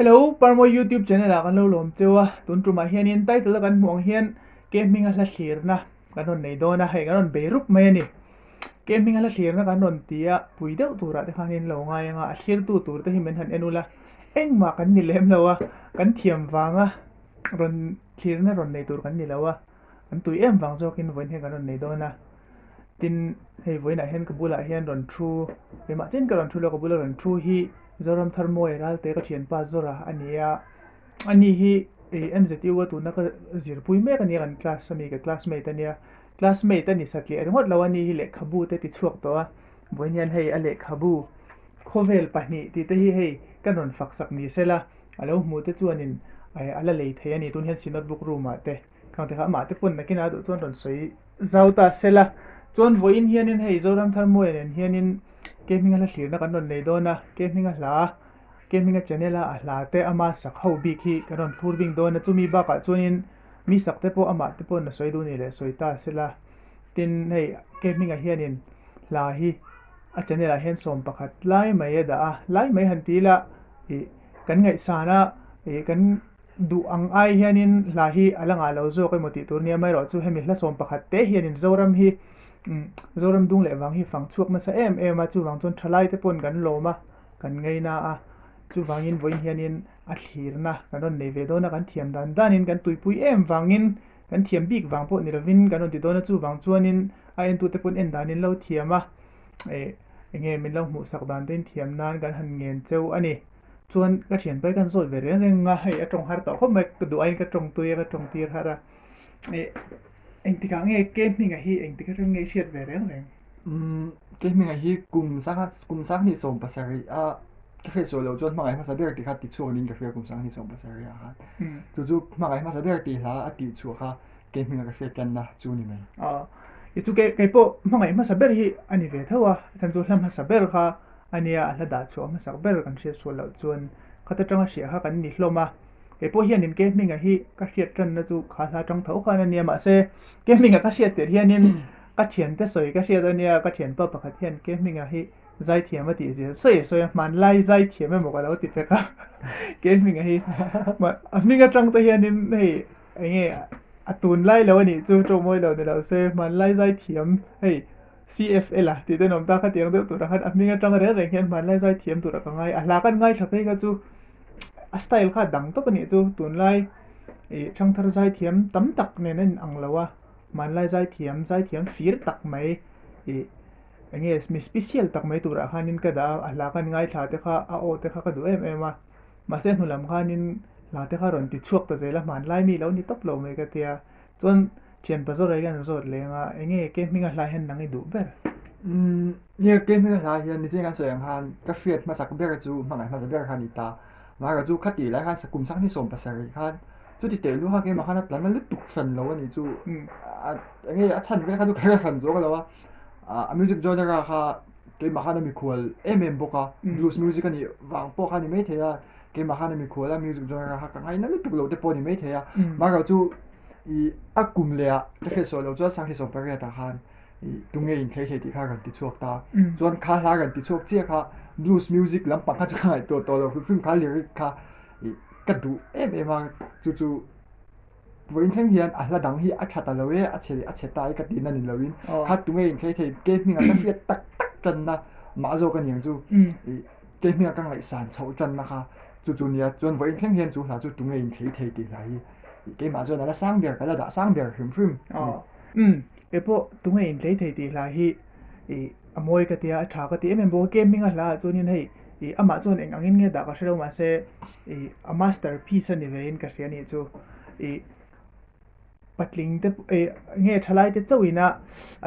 Hello, Parmawi YouTube channel ah kan lo lawm cheu a, tun tumah hianin title a kan hmuh ang hian ke hminga hla thlirna kan rawn nei dawn a, hei kan rawn bei rup mai a ni. Ke hminga hla thlirna kan rawn ti a, pui deuh turah te khan in lo ngai ang a, a thlirtu tur te hi min han en ula, engmah kan ni lem lo a, kan thiam vanga rawn thlirna rawn nei tur kan ni lo a. An tui em vang zawkin vawiin hian kan rawn nei dawn a, tin hei vawiinah hian ka bulah hian rawn thu, keimah chian ka rawn thu lo, ka bula rawn thu hi Zoram Tharmawia Ralte ka thianpa Zora a ni a, ani hi ih MZU a tuna ka zirpui mek a nia kan class ami ka classmate a nia, classmate a ni satliah ringawt lo a ni hi lehkhabu te ti chhuak tawh a, vawiin hian hei a lehkhabu khawvel pahnih tih te hi hei kan rawn fak sak ni se la, a lo hmuh te chuanin a la lei thei a ni tun hian Synod book room ah te. Khang te kha amah te pawn nakin a duh chuan rawn sawi zau ta se la. Chuan vawiin hianin hei Zoram Tharmuaia nen hianin ke hminga hla thlirna kan rawn nei dawn a, ke hminga hla, ke hminga channel a a hla te ama sak ho bik hi kan rawn thlur bing dawn a, chumi bakah chuanin mi sak te pawh amah te pawn a sawi duh ni leh sawi ta se la. Tin hei ke hminga hianin hla hi a channel ah hian 11 lai mai a dah a, lai mai han ti ila ih kan ngaihsan a ih kan Duh ang ai hianin hla hi a la ngah lo zawk emaw tih tur nia amaherawh chu hemi hla 11 te hianin Zoram hi Zoram dung leh vang hi fang chhuak nasa em em a, chuvang chuan thalai te pawn kan lawm a, kan ngaina a, chuvangin vawiin hianin a thlirna kan rawn nei ve dawn a, kan thiam dan danin kan tuipui em vangin kan thiam bik vang pawh ni lovin kan rawn ti dawn a, chuvang chuanin a entute pawn en danin lo thiam a, eh enge min lo hmuhsak dan te in thiam nan kan han ngen cheu a ni. Chuan ka thian pai kan zawt ve reng reng a, hei a tawng har tawh khawp mai, ka duh aiin ka tawng tui a, ka tawng tir har a, ih engtikah nge ke hminga hi engtik atang nge i hriat ve reng reng? Umm ke hminga hi kum sangha kum sanghnih 70 a ka hriat sual loh chuan hmangaih hmasa ber tih kha ti chhuak niin ka hria kum sanghnih 70 ah khan chu chu hmangaih hmasa ber tih hla a tih chhuah kha ke hminga ka hriat tanna chu ni mai. Aw i chu ke keipawh hmangaih hmasa ber hi a ni ve tho a, chhan chu hla hmasa ber kha A nia, a hla dah chhuah hmasak ber kan hriat sual loh chuan khat atanga hriah kha kan ni hlawm a. Kei pawh hianin ke hminga hi ka hriat tanna chu kha hla atang tho khan a nia, mahse ke hminga ka hriat tirh hianin ka thiante sawi ka hriat a nia, ka thianpa pakhat hian ke hminga hi zaithiam a tih zia sawi a sawi a, hmanlai zaithiam emaw ka lo ti pek a, ke hminga hi a hming atang te hianin hei eng nge a tunlai lo a nih chu tawngmawi lo ni lo se hmanlai zaithiam hei CFL a tih ten awm ta kha tiang deuh turah khan a hming atang reng reng hian hmanlai zai thiam turah ka ngai a, hla kan ngaithla phei kha chu a style kha a dang tawp a nih chu tunlai ih thangthar zai thiam tam tak nen a inang lo a, hmanlai zai thiam zai thiam fir tak mai ih eng nge mi special tak mai turah khanin ka dah a, a hla kan ngaithla te kha a aw te kha ka duh em em a, mahse hnu lam khanin hla te kha rawn ti chhuak ta zel a hmanlai mi lo ni tawp lo mai ka tia. Chuan thian pa zawrh hian zawt leng a, eng nge ke hminga hla hian nang i duh ber? Umm, nia ke hminga hla hian nichin kan sawi ang khan ka hriat hmasak ber chu hmangaih hmasa ber kha a ni ta. Mahra chu khati lai khan kum sanghnih 70 khan chuti teh lu kha keimah khan a tla na lutuk hran lo a nih chu. A eng nge a chhan vel kha chu ka hre hran zawk lo a, a music genre kha keimah khan a mikhual em em bawk a, blues music a nih vang pawh kha a ni maithei a, keimah khan a mikhual a music genre kha ka ngaina lutuk lo te pawh a ni maithei a. Mahra chu ih a kum leh ah ka hriat sawi loh chuan sanghnih 18 ah khan ih tunge in thlei thei tih kha a rawn ti chhuak ta chuan kha hla rawn ti chhuak chiah kha blues music lampang kha chu ka ngaihtuah tawh lo hrim hrim kha lyric kha ih ka duh em em a chu chu vawiin thleng hian a hla dang hi a tha ta lo e a chhe a chhe ta e ka tihna ni loin kha tunge in thlei thei ke hmingah ka hriat tak tak tanna mah zawk a niang chu ih ke hmingah ka ngaihsan chhoh tanna kha chu chu nia chuan vawiin thleng hian chu hla chu tunge in thlei thei tih hla hi Keimah chuan a la sang ber, ka la dah sang ber hrim hrim a ni. Umm, kei pawh tunge intlei thei tih hla hi ih a mawi ka tia, a tha ka ti em em bawk a. Game hminga hla ah chuanin hei ih amah chuan eng angin nge dah ka hre lo mahse ih a master piece a ni vein ka hria nih chu. Ih patling te ih nge thalai te chauh ina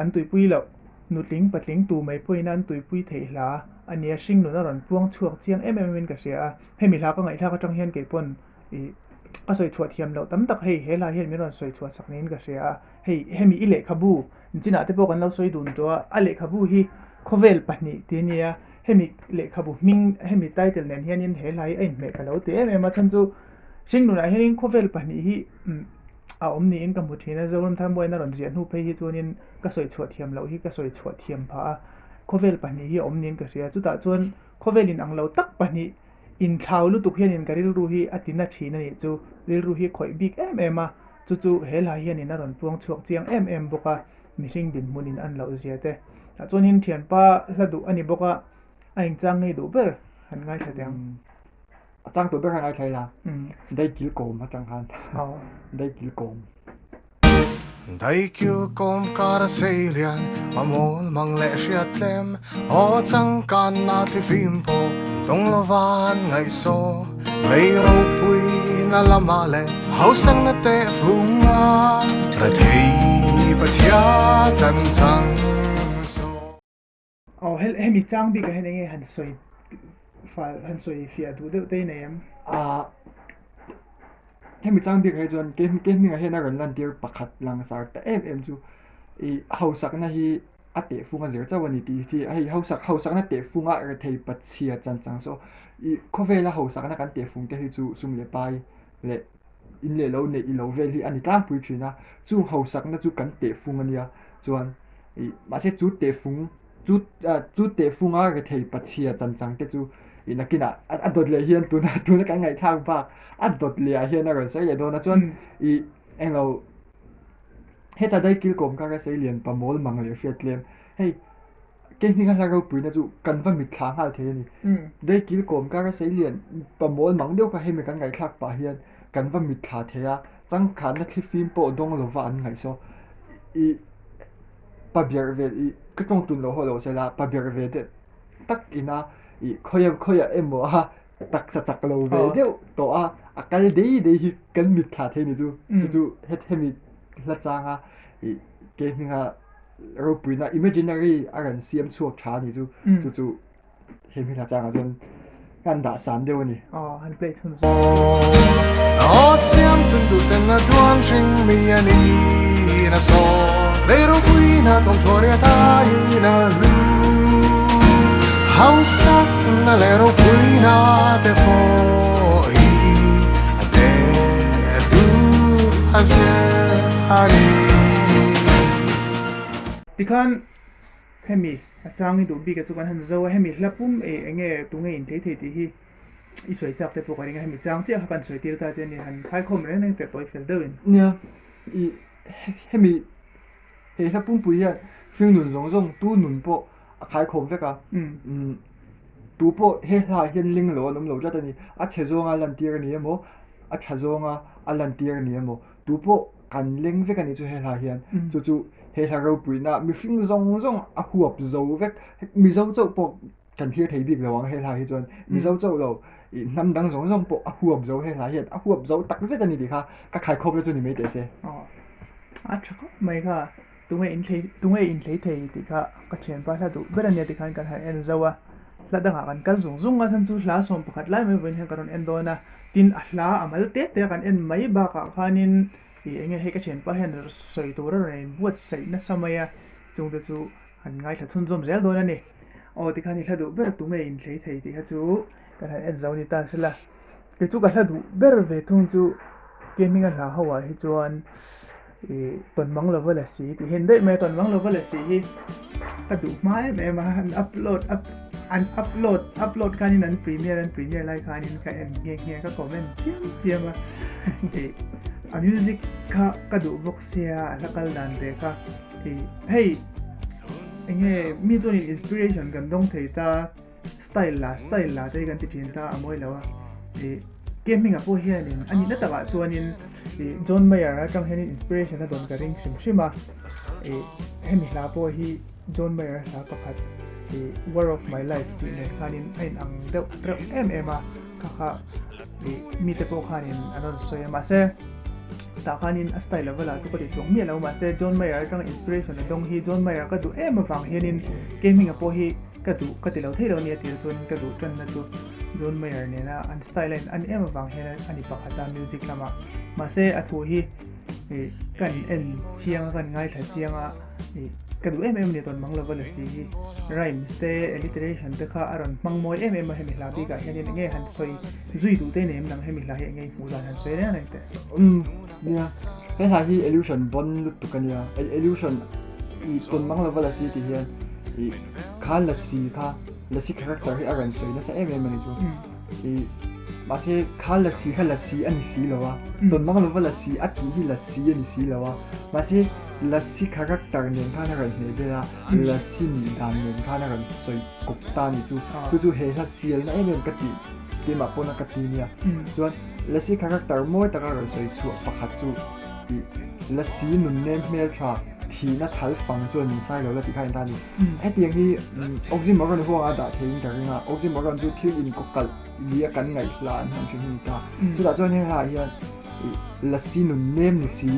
an tuipui loh, nutling patling tu mai pawhin an tuipui theih hla a nia, hringnun a rawn puang chhuak chiang em em in ka hria a. Hemi hla ka ngaihthlak atang hian kei pawn Ih, ka sawi chhuah thiam loh tam tak hei he hla hian min rawn sawi chhuah sak niin ka hria a, hei hemi i lehkhabu chinah te pawh kan lo sawi dun tawh a, a lehkhabu hi khawvel pahnih tih a ni a, hemi lehkhabu hming hemi title nen hianin he hla hi a inhmeh ka lo ti em em a, chhan chu hringnunah hianin khawvel pahnih hi a awm niin ka hmu thin a, Zoram Tharmuaina rawn ziah hnu phei hi chuanin ka sawi chhuah thiam loh hi ka sawi chhuah thiam phah a, khawvel pahnih hi a awm niin ka hria, chutah chuan khawvel inang lo tak pahnih. inthlau lutuk hianin ka rilru hi a ti na thin a nih chu, rilru hi khawih bik em em a, chu chu he hla hianin a rawn puang chhuak chiang em em bawk a, mihring dinhmunin an loh zia te. Tah chuanin thianpa hla duh a ni bawk a, a engchang ngei duh ber han ngaithla teh ang. A chang tur ber khan ngaithla ila, Daikil kawm atang khan, Daikil kawm. Daikil kawm kar a sei lian, a mawl mang leh hriat tlem, aw changkan na thlifim pawh dawng lova an ngaihsaw. Lei ropui na lamah leh hausakna teh fung a, rethei pachhia chan chang saw. Aw hemi chang bikah hian enge han sawi fal han sawi fiah duh deuh te i nei em? Ah hemi chang bikah hi chuan ke ke hmingah hian a rawn lantir pakhat langsar ta em em chu ih hausakna hi a tehfung a zir chauh a ni tih hi hei hausak hausakna tehfunga rethei pachhia chan chang saw ih khawvela hausakna kan tehfung te hi chu sum leh pai leh in leh lo neih i lo vel hi a ni tlangpui thin a, chung hausakna chu kan tehfung a nia chuan ih mahse chu tehfung chu ah chu tehfunga rethei pachhia chanchang te chu ih nakinah a dawt leh hian tuna tuna kan ngaihthlak bak a dawt leh ah hian a rawn sawi leh dawn a chuan ih englo heta daikil kawm kha ka sawi lian pa mawl mang leh hriat tlem hei. Kei hming a hla ropuina chu kan va mitthla nghal thei a ni. Daikil kawm kar a sei lian pa mawl mang deuh kha hemi kan ngaihthlak pah hian kan va mitthla thei a, changkhanna thlifim pawh dawng lova an ngaih saw. Ih pa berh ve ih ka tawng tun lo haw lo sela pa berh ve deuh tak ina ih khawi khawiah emaw a taksa chak lo ve deuh tawh a, a kal dei dei hi kan mitthla thei a ni chu. Chu chu hemi hla changa ih kei hminga ropuina imaginary a rawn siam chhuak tha a ni chu chu chu he hming changah chuan an dah san deuh a ni. Aw han play chhun zawk. Aw siam tun duh ten a duan hring mi a ni na saw lei ropuina thawmthaw ria taina lu hausak na leh ropuina te pawh hi a te duh a zir a ni. Tikhan hemi a chang i duh bik a chu kan han zo a, hemi hla pum e enge tunge in thei thei tih hi i sawi chak te pawh ka ring a, hemi chang chiah kha kan sawi tir ta che a ni, han khaikhawm reng reng teh tawi fel deuhin. Nia, i hemi he hla pumpui hian hringnun zawng zawng tu nun pawh a khaikhawm vek a, tu pawh he hla ah hian ling lo an awm lo tlat a ni, a chhe zawnga lantir a ni emaw a tha zawnga a lantir a ni emaw tu pawh Kan leng vek a nih chu he hla hian. Chu chu he hla ropuina mihring zawng zawng a huap zo vek. Mizo chauh pawh kan thlir thei bik lo ang he hla hi chuan. Mizo chauh lo ih hnam dang zawng zawng pawh a huap zo he hla hian a huap zo tak zet a ni tih kha ka khaikhawp na chu ni mai teh se. Aw a tha khawp mai kha. Tunge inthlei tunge inthlei thei tih kha ka thianpa hla duh ber a nia tikhan kan han en zo a. Hla dangah kan kal zung zung a chhan chu hla 11 lai mai vawiin hian ka rawn en dawn a. Tin a hla a mal te te a kan en mai bakah khanin ih enge hei ka thianpa hian sawi tur a rawn inbuatsaih nasa mai a chungte chu han ngaithla chhunzawm zel dawn a ni. Aw tikhan i hla duh ber tunge inthlei thei tih kha chu kan han en zo ni ta sela. Kei chu ka hla duh ber ve thung chu Kei hminga hla ho ah hi chuan ih tawn mang lova la si tih hi an daih mai a, tawn mang lova la si hi ka duh hma em em a, an upload up an upload upload khanin an premiere an premiere lai khanin ka en nghe nghe a ka comment chiam chiam a ih a music kha ka duh bawk sia a hla kal dan te kha ih hei eng nge mi chuanin inspiration kan dawng thei ta. Style la style la te hi kan ti thin ta a mawi lo a ih ke hmingah pawh hianin a nihna takah chuanin ih John Mayer atang hianin inspiration a dawn ka ring hrim hrim a ih hemi hla pawh hi John Mayer hla pakhat ih War of my life tih nen khanin a inang deuh reuh em em a kha kha ih mite pawh khanin an rawn sawi a mahse tah khanin a style a va la chu ka ti chuang miah lo mahse John Mayer atanga inspiration a dawng hi John Mayer ka duh em avang hianin ke hmingah pawh hi Ka duh ka ti lo thei lo nia tir chuan ka duh tanna chu John Mayer nena an style a in an em avang hian a ni pakhat a music lamah. Mahse a thu hi ih kan en chiang a kan ngaithla chiang a ih ka duh em em a ni tawn mang lova lasi hi rhymes te alliteration te kha a rawn hmang mawi em em a hemi hla bikah hianin enge han sawi zui duh te nei em nang hemi hla hi enge hmuh dan han sawi reng reng teh. Umm nia he hla hi illusion bon lutuk a nia illusion ih tawn mang lova lasi tih hian ih Kha Lasi kha, Lasi character hi a rawn sawi nasa em em a ni chu. I mahse kha lasi kha lasi a ni si lo a, tawn mang lova lasi a tih hi lasi a ni si lo a, mahse lasi character nen khan a rawn hmeh vel a, lasi nih dan nen khan a rawn sawi kawp ta a ni chu. Chu chu he hla sialna em em ka tih keimah pawna ka ti nia. Chuan lasi character mawi taka rawn sawi chhuah pakhat chu i lasi nunnem hmeltha thihna thal fang chuan min sai lo la tih kha a inta a ni. Hetiang hi oxymoron huanga dah theiin ka ring a, oxymoron chu thil inkawkalh lia kan ngaihhla an hman thin hi a ni ta. Chutah chuan he hlaah hian lasi nun nem ni si,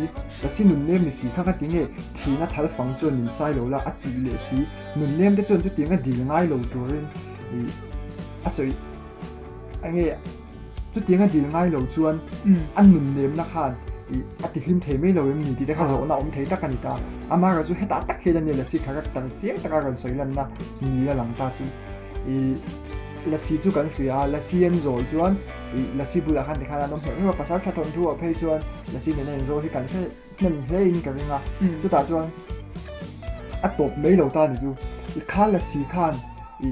lasi nun nem ni si kha ka ti nge thihna thal fang chuan min sai lo la a tih leh si, nun nem te chuan chutiang a dil ngai lo turin a sawi enge. Chutiang a dil ngai lo chuan a nun nemna khan ih a ti hlim thei mai lo em ni tih te kha zawhna awm thei tak a ni ta. Amaherawhchu chu hetah tak hian a nia Lasi character chiang taka rawn sawi lanna ni a lang ta chu. Ih Lasi chu kan hria a, Lasi an zawl chuan ih Lasi bulah khan tikhan an awm hleuh hleuh a, pasal tha thawnthu ah phei chuan Lasi nena inzawl hi kan hre hnem hle in ka ring a, chutah chuan a tawp mai lo ta a ni chu. I kha lasi khan i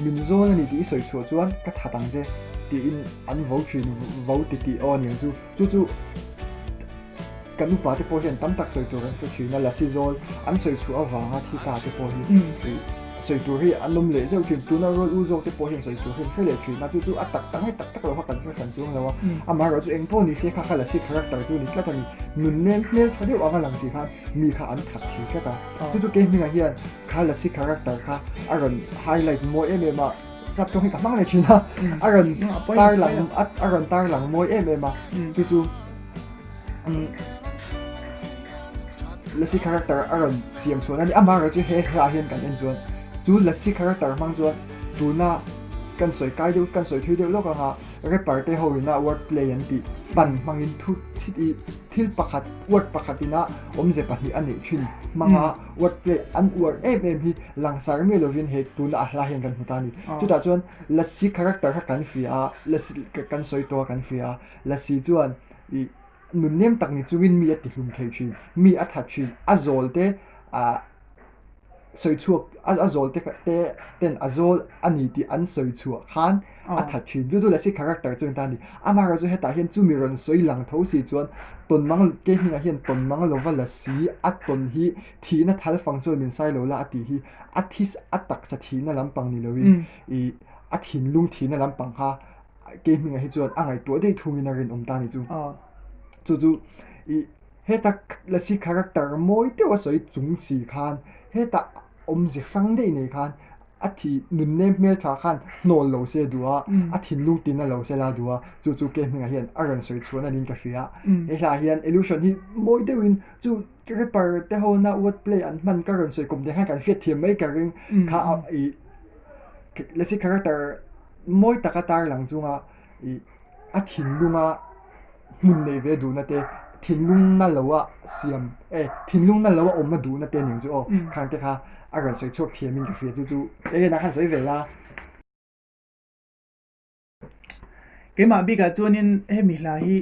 min zawn a ni tih i sawi chhuah chuan ka that ang che tiin an vo thin vo ti tih aw aniang chu. Chu chu kan upa te pawh hian tam tak sawi tur an hre thin a, lasi zawl an sawi chhuah avanga thi ta te pawh hi i sawi tur hi an awm leh zeuh thin. Tuna rual u zawk te pawh hian sawi tur hi an hre leh thin a, chu chu a tak tak nge tak tak lo kha kan hre hran chuang lo a. Amaherawhchu chu eng pawh ni se kha kha lasi character chu a ni tlat a ni. Nun nem hmel tha deuh anga lang si khan mi kha an that thei tlat a. Chu chu kei hmingah hian kha lasi character kha a rawn highlight mawi em em a, sap tawng hi ka hmang leh thin a, a rawn tarlang a rawn tarlang mawi em em a. Chu chu Lasi character a rawn siam chhuah a ni. Amaherawhchu he hla hian kan en chuan chu Lasi character hmang chuan tuna kan sawi kai deuh kan sawi thui deuh lawk anga rapper te ho ina word play an tih pan hmangin thu thil pakhat word pakhat ina awmze pahnih a neih thin hmanga word play an uar em em hi langsar miah lovin he tuna a hla hian kan hmu ta a ni. Chutah chuan Lasi character kha kan hria a, Lasi kan sawi tawh a kan hria a, Lasi chuan ih Nun nem tak ni chungin mi a tihlum thei thin, mi a that thin, a zawl te ah sawi chhuak a zawl te te ten a zawl a ni tih an sawi chhuah khan a that thin. Chu chu Lasi character chu a ni ta a ni. Amaherawhchu chu hetah hian chumi rawn sawi lang tho si chuan tawn mang ke hmingah hian tawn mang lova Lasi a tawn hi thihna thal fang chuan min sai lo la a tih hi a this a taksa thihna lampang ni loin ih a thinlung thihna lampang kha Kei hmingah hi chuan a ngaihtuah daih thungin a rinawm ta ni chu. Chu chu i heta Lasi character mawi deuh a sawi chung si khan heta awmze hrang daih nei khan a thi nunnem hmeltha khan hnawl lo se duh a, a thinlung tina lo se la duh a, chu chu kei hmingah hian a rawn sawi chhuahna niin ka hria. He hla hian illusion hi mawi deuhin chu rapper te ho na word play an hman ka rawn sawi kawm te khan kan hriat thiam mai ka ring kha i Lasi character mawi taka tarlang chunga ih a thinlunga hmun neih ve duhna te thinlung na lo a siam eh thinlung na lo a awmna duhna te ning chu aw khang te kha a rawn sawi chhuak thiam in ka hria chu chu eng eng ah khan sawi ve la. Keimah bikah chuanin hemi hla hi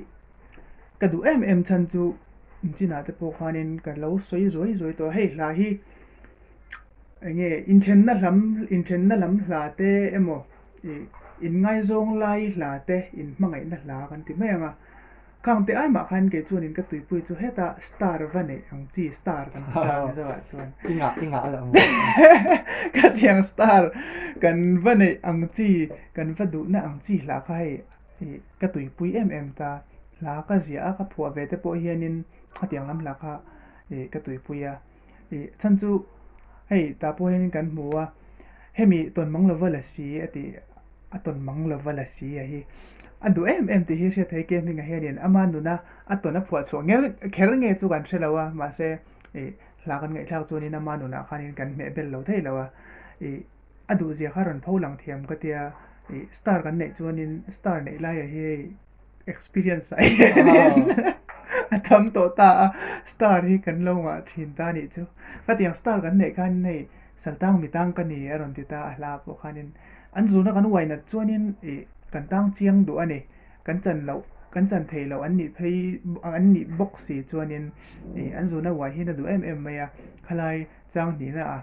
ka duh em em chhan chu chinah te pawh khanin ka lo sawi zuai zuai tawh a, hei hla hi Eng nge inthenna hlam inthenna lam hla te emaw ih inngaizawng lai hla te inhmangaihna hla kan ti mai ang a, khang te ai mah khan kei chuanin ka tuipui chu hetah star va neih ang chi star kan ti ta Mizo ah chuan. I ngah i ngah a lo ang. Ka thiang star kan va neih ang chi kan va duhna ang chi hla kha hei ih ka tuipui em em ta, hla ka ziah a ka phuah ve te pawh hianin khatiang lam hla kha ih ka tuipui a. Ih chhan chu hei tah pawh hianin kan hmu a, hemi tawn mang lova la si a tih a tawn mang lova la si a hi a duh em em tih hi hriat theih ke hmingah hianin ama nuna a tawn a phuah chhuah nger kher nge chu kan hre lo a mahse ih hla kan ngaihthlak chuanin ama nunah khanin kan hmeh bel lo thei lo a ih a duh zia kha rawn pho lang thiam ka tia ih star kan neih chuanin star neih laiah hi hei experience ah hian a tam tawh ta a, star hi kan lo ngah thin ta anih chu. Khatiang star kan neih khan hei Saltang mi tang ka ni a rawn ti ta a hla pawh khanin an zuna kan uai nat chuanin ih kan tang chiang duh a ni, kan chan loh kan chan thei loh an nih phei an nih bawk si chuanin ih an zuna uai hi na duh em em mai a, khalai chang hnihna ah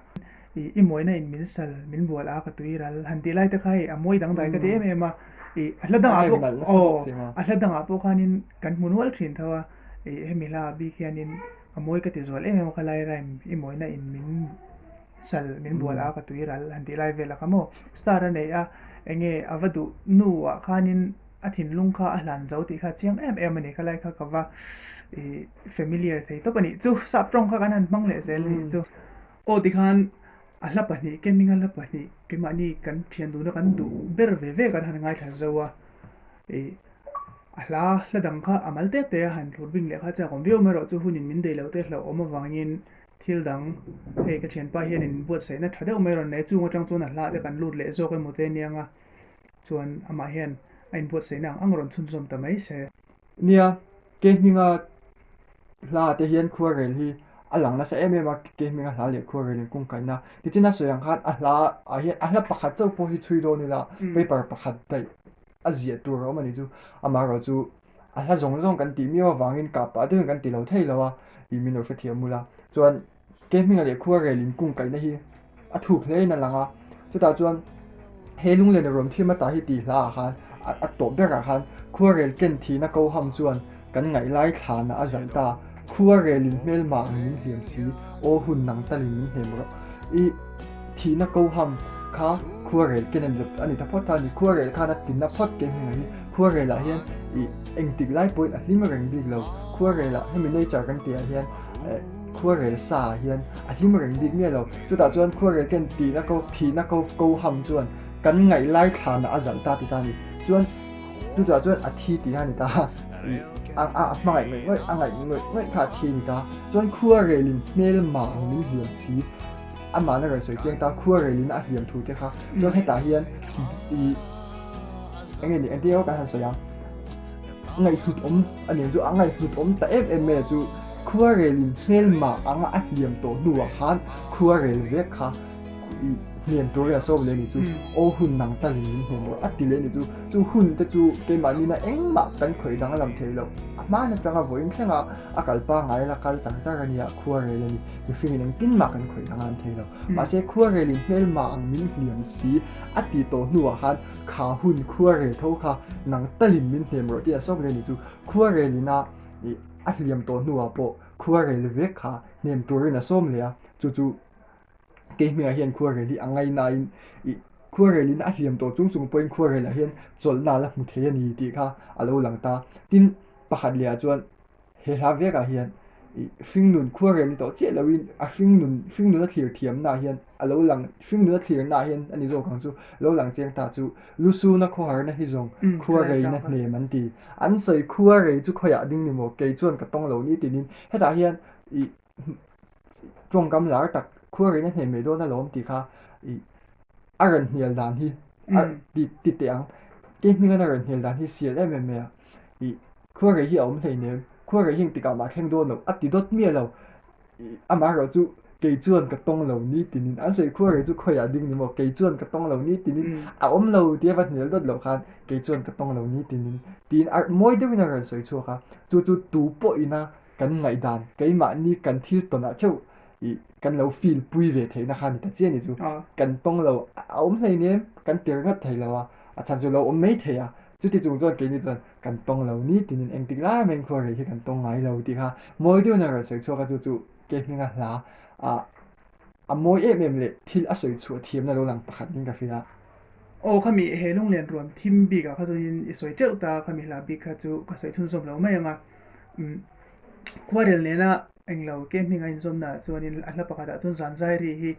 I i mawina in min sal, min bual a ka tui ral han tih lai te kha hei a mawi dangdai ka ti em em a. Ih a hla dangah pawh aw a hla dangah pawh khanin kan hmu nual thin tho a, ih hemi hla ah bik hianin a mawi ka ti zual em em a kha lai rhyme i mawina in min sal min bual a ka tui ral han tih lai vel a kha maw star a nei a enge a va duh nu ah khanin a thinlung kha a hlan zo tih kha a chiang em em a ni khalai kha ka va ih familiar thei tawp a nih chu sap tawng kha kan han hmang leh zel a nih chu aw tikhan A hla pahnih keming a hla pahnih keimahni kan thian duhna kan duh ber ve ve kan han ngaithla zo a, ih a hla hla dang kha a mal te te a han thlur bing leh kha chak awm viau mai erawh chu hunin min deih loh te hlauh awm avangin thil dang hei ka thianpa hianin buatsaihna tha deuh mai a rawn nei a chung atang chuan a hla te kan lut leh zawk emaw te aniang a chuan amah hian a inbuatsaihna ang ang rawn chhunzawm ta mai se. Nia, Ke hminga hla te hian khuarel hi a lang nasa em em a, ke hminga hla leh khuarel in kungkaihna. Tichin a sawi ang khan a hla ah hian a hla pakhat chauh pawh hi chhui dawn ila paper pakhat daih a ziah tur a awm a nih chu. Amaherawhchu a hla zawng zawng kan tih miau avangin kah pah deuhin kan ti lo thei lo a, ih min lo hrethiam ula. Chuan Ke hminga leh khuarel in kungkaihna hi a thuk hle in a lang a, chutah chuan he lunglen a rawn thim ata hi tih hla ah khan a tawp ber ah khan khuarel ken thihna ko ham chuan kan ngaih lai thlan ah a zalh ta, khuarel in hmelma ang min hliam si, aw hun nang tal in min hnem rawh i thihna ko ham kha khuarel ken a ni ta phawt a ni, khuarel khan a tinna phawt ke hminga hi khuarel ah hian ih engtik lai pawhin a hlim reng bik lo, khuarel ah hemi nature kan tih ah hian eh. Khuarel sa ah hian a hlim reng bik miah lo. Chutah chuan khuarel ken tihna ko, thihna ko, ko ham chuan kan ngaih lai thlanah a zalh ta ti ta a ni. Chuan chutah chuan a thi tih kha a ni ta a, ih a a hmangaih ngawih ngawih, a ngaih ngawih ngawih kha a thi a ni ta. Chuan khuarelin hmelma ang min hliam si, amahna rawn sawi chiang ta, khuarelin a hliam thu te kha. Chuan hetah hian ih eng nge ni, engtin emaw kan han sawi ang. Ngaihhlut awm a ni ang chu, a ngaihhlut awm ta em em mai a chu. Khuarelin hmelma anga a hliam tawh hnuah khan khuarel vek kha i hliam tur a sawm leh a nih chu, aw hun nang talin min hnem rawh a ti leh a nih chu. Chu hun te chu keimahni na engmah kan khawih danglam thei loh. A hmaan atanga vawiin thlenga a kal pangngai la kal chang char a nia, khuarel a ni. Mihringin engtin mah kan khawih danglam thei lo. Mahse khuarelin hmelma ang min hliam si a ti tawh hnuah khan kha hun khuarel tho kha nang talin min hnem rawh tih a sawm leh a nih chu. Khuarelin a ih a hliam tawh hnuah pawh khuarel vek kha hnem turin a sawm leh a, chu chu keihmingah hian khuarel hi a ngaihnain ih khuarelin a hliam tawh chung chung pawhin khuarelah hian chawlhna la hmu thei a ni tih kha a lo lang ta. Tin, pakhat lehah chuan he hla vekah hian ih hringnun khuarel ni tawh chiah loin a hringnun hringnun a thlir thiamnaah hian a lo lang hringnun a thlirnaah hian a ni zawk ang chu lo lang chiang ta chu Lusuna khawharna hi zawng khuareina hnem an ti. An sawi khuarei chu khawiah ding ni maw? Kei chuan ka tawng lo ni tinin hetah hian ih tawngkam lar tak khuareina hnem mai dawn alawm tih kha ih a rawn hnial dan hi a ti ti teh ang. Kei hmingan a rawn hnial dan hi sial em em mai a. Ih khuarei hi a awm hleinem, khuarei hi engtikah mah thleng dawn lo a ti dawt miah lo. Amaherawh chu kei chuan ka tawng lo ni tinin an sawi khuar rei chu khawiah ding ni maw kei chuan ka tawng lo ni tinin a awm lo tia va hnial dawt loh khan kei chuan ka tawng lo ni tinin tiin a mawi deuhin a rawn sawi chhuak a chu chu tu pawhina kan ngaihdan keimahni kan thil tawnah theuh ih kan lo feel pui ve theihna kha a ni ta chiah a ni chu kan tawng lo a awm hleinem kan tir ngawt thei lo a a chhan chu lo awm mai thei a chuti chung chuan keini chuan kan tawng lo ni tinin engtik lai maiin khuar rei hi kan tawng ngai lo tih kha mawi deuhin a rawn sawi chhuak a chu chu ke hminga hla ah a mawi em em leh thil a sawi chhuah thiamna lo lang pakhat niin ka hria. Aw khami he lunglen ruam thim bik ah kha chuanin i sawi teuh ta khami hla bik kha chu ka sawi chhunzawm lo mai ang a umm khuarel nena englo ke hminga inzawmna ah chuanin a hla pakhat ah chuan zanzairi hi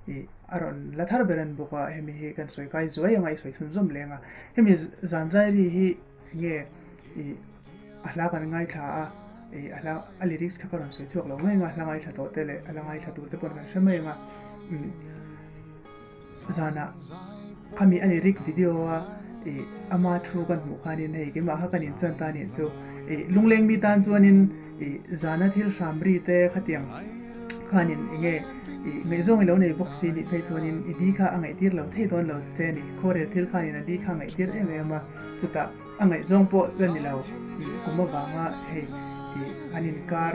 ih a rawn la thar ber a ni bawk a hemi hi kan sawi kai zuai anga i sawi chhunzawm leng a hemi zanzairi hi nge ih a hla kan ngaithla a ih a hla a lyrics kha ka rawn sawi chhuak lo mai ang a hla ngaithla tawh te leh a la ngaithla tur te pawh kan hre mai ang a umm zanah khami a lyric video a ih ama thu kan hmuh khanin hei keimah kha kan inchan ta anih chu ih lungleng mi tan chuanin ih zana thil hram ri te khatiang khanin enge ih ngaihzawng i lo nei bawk si nih phei chuanin i di kha a ngaihtir lo thei dawn lo che a ni khuarel thil khanin a di kha a ngaihtir em em a. Chutah a ngaihzawng pawh la ni lo ih kum avanga hei ih an inkar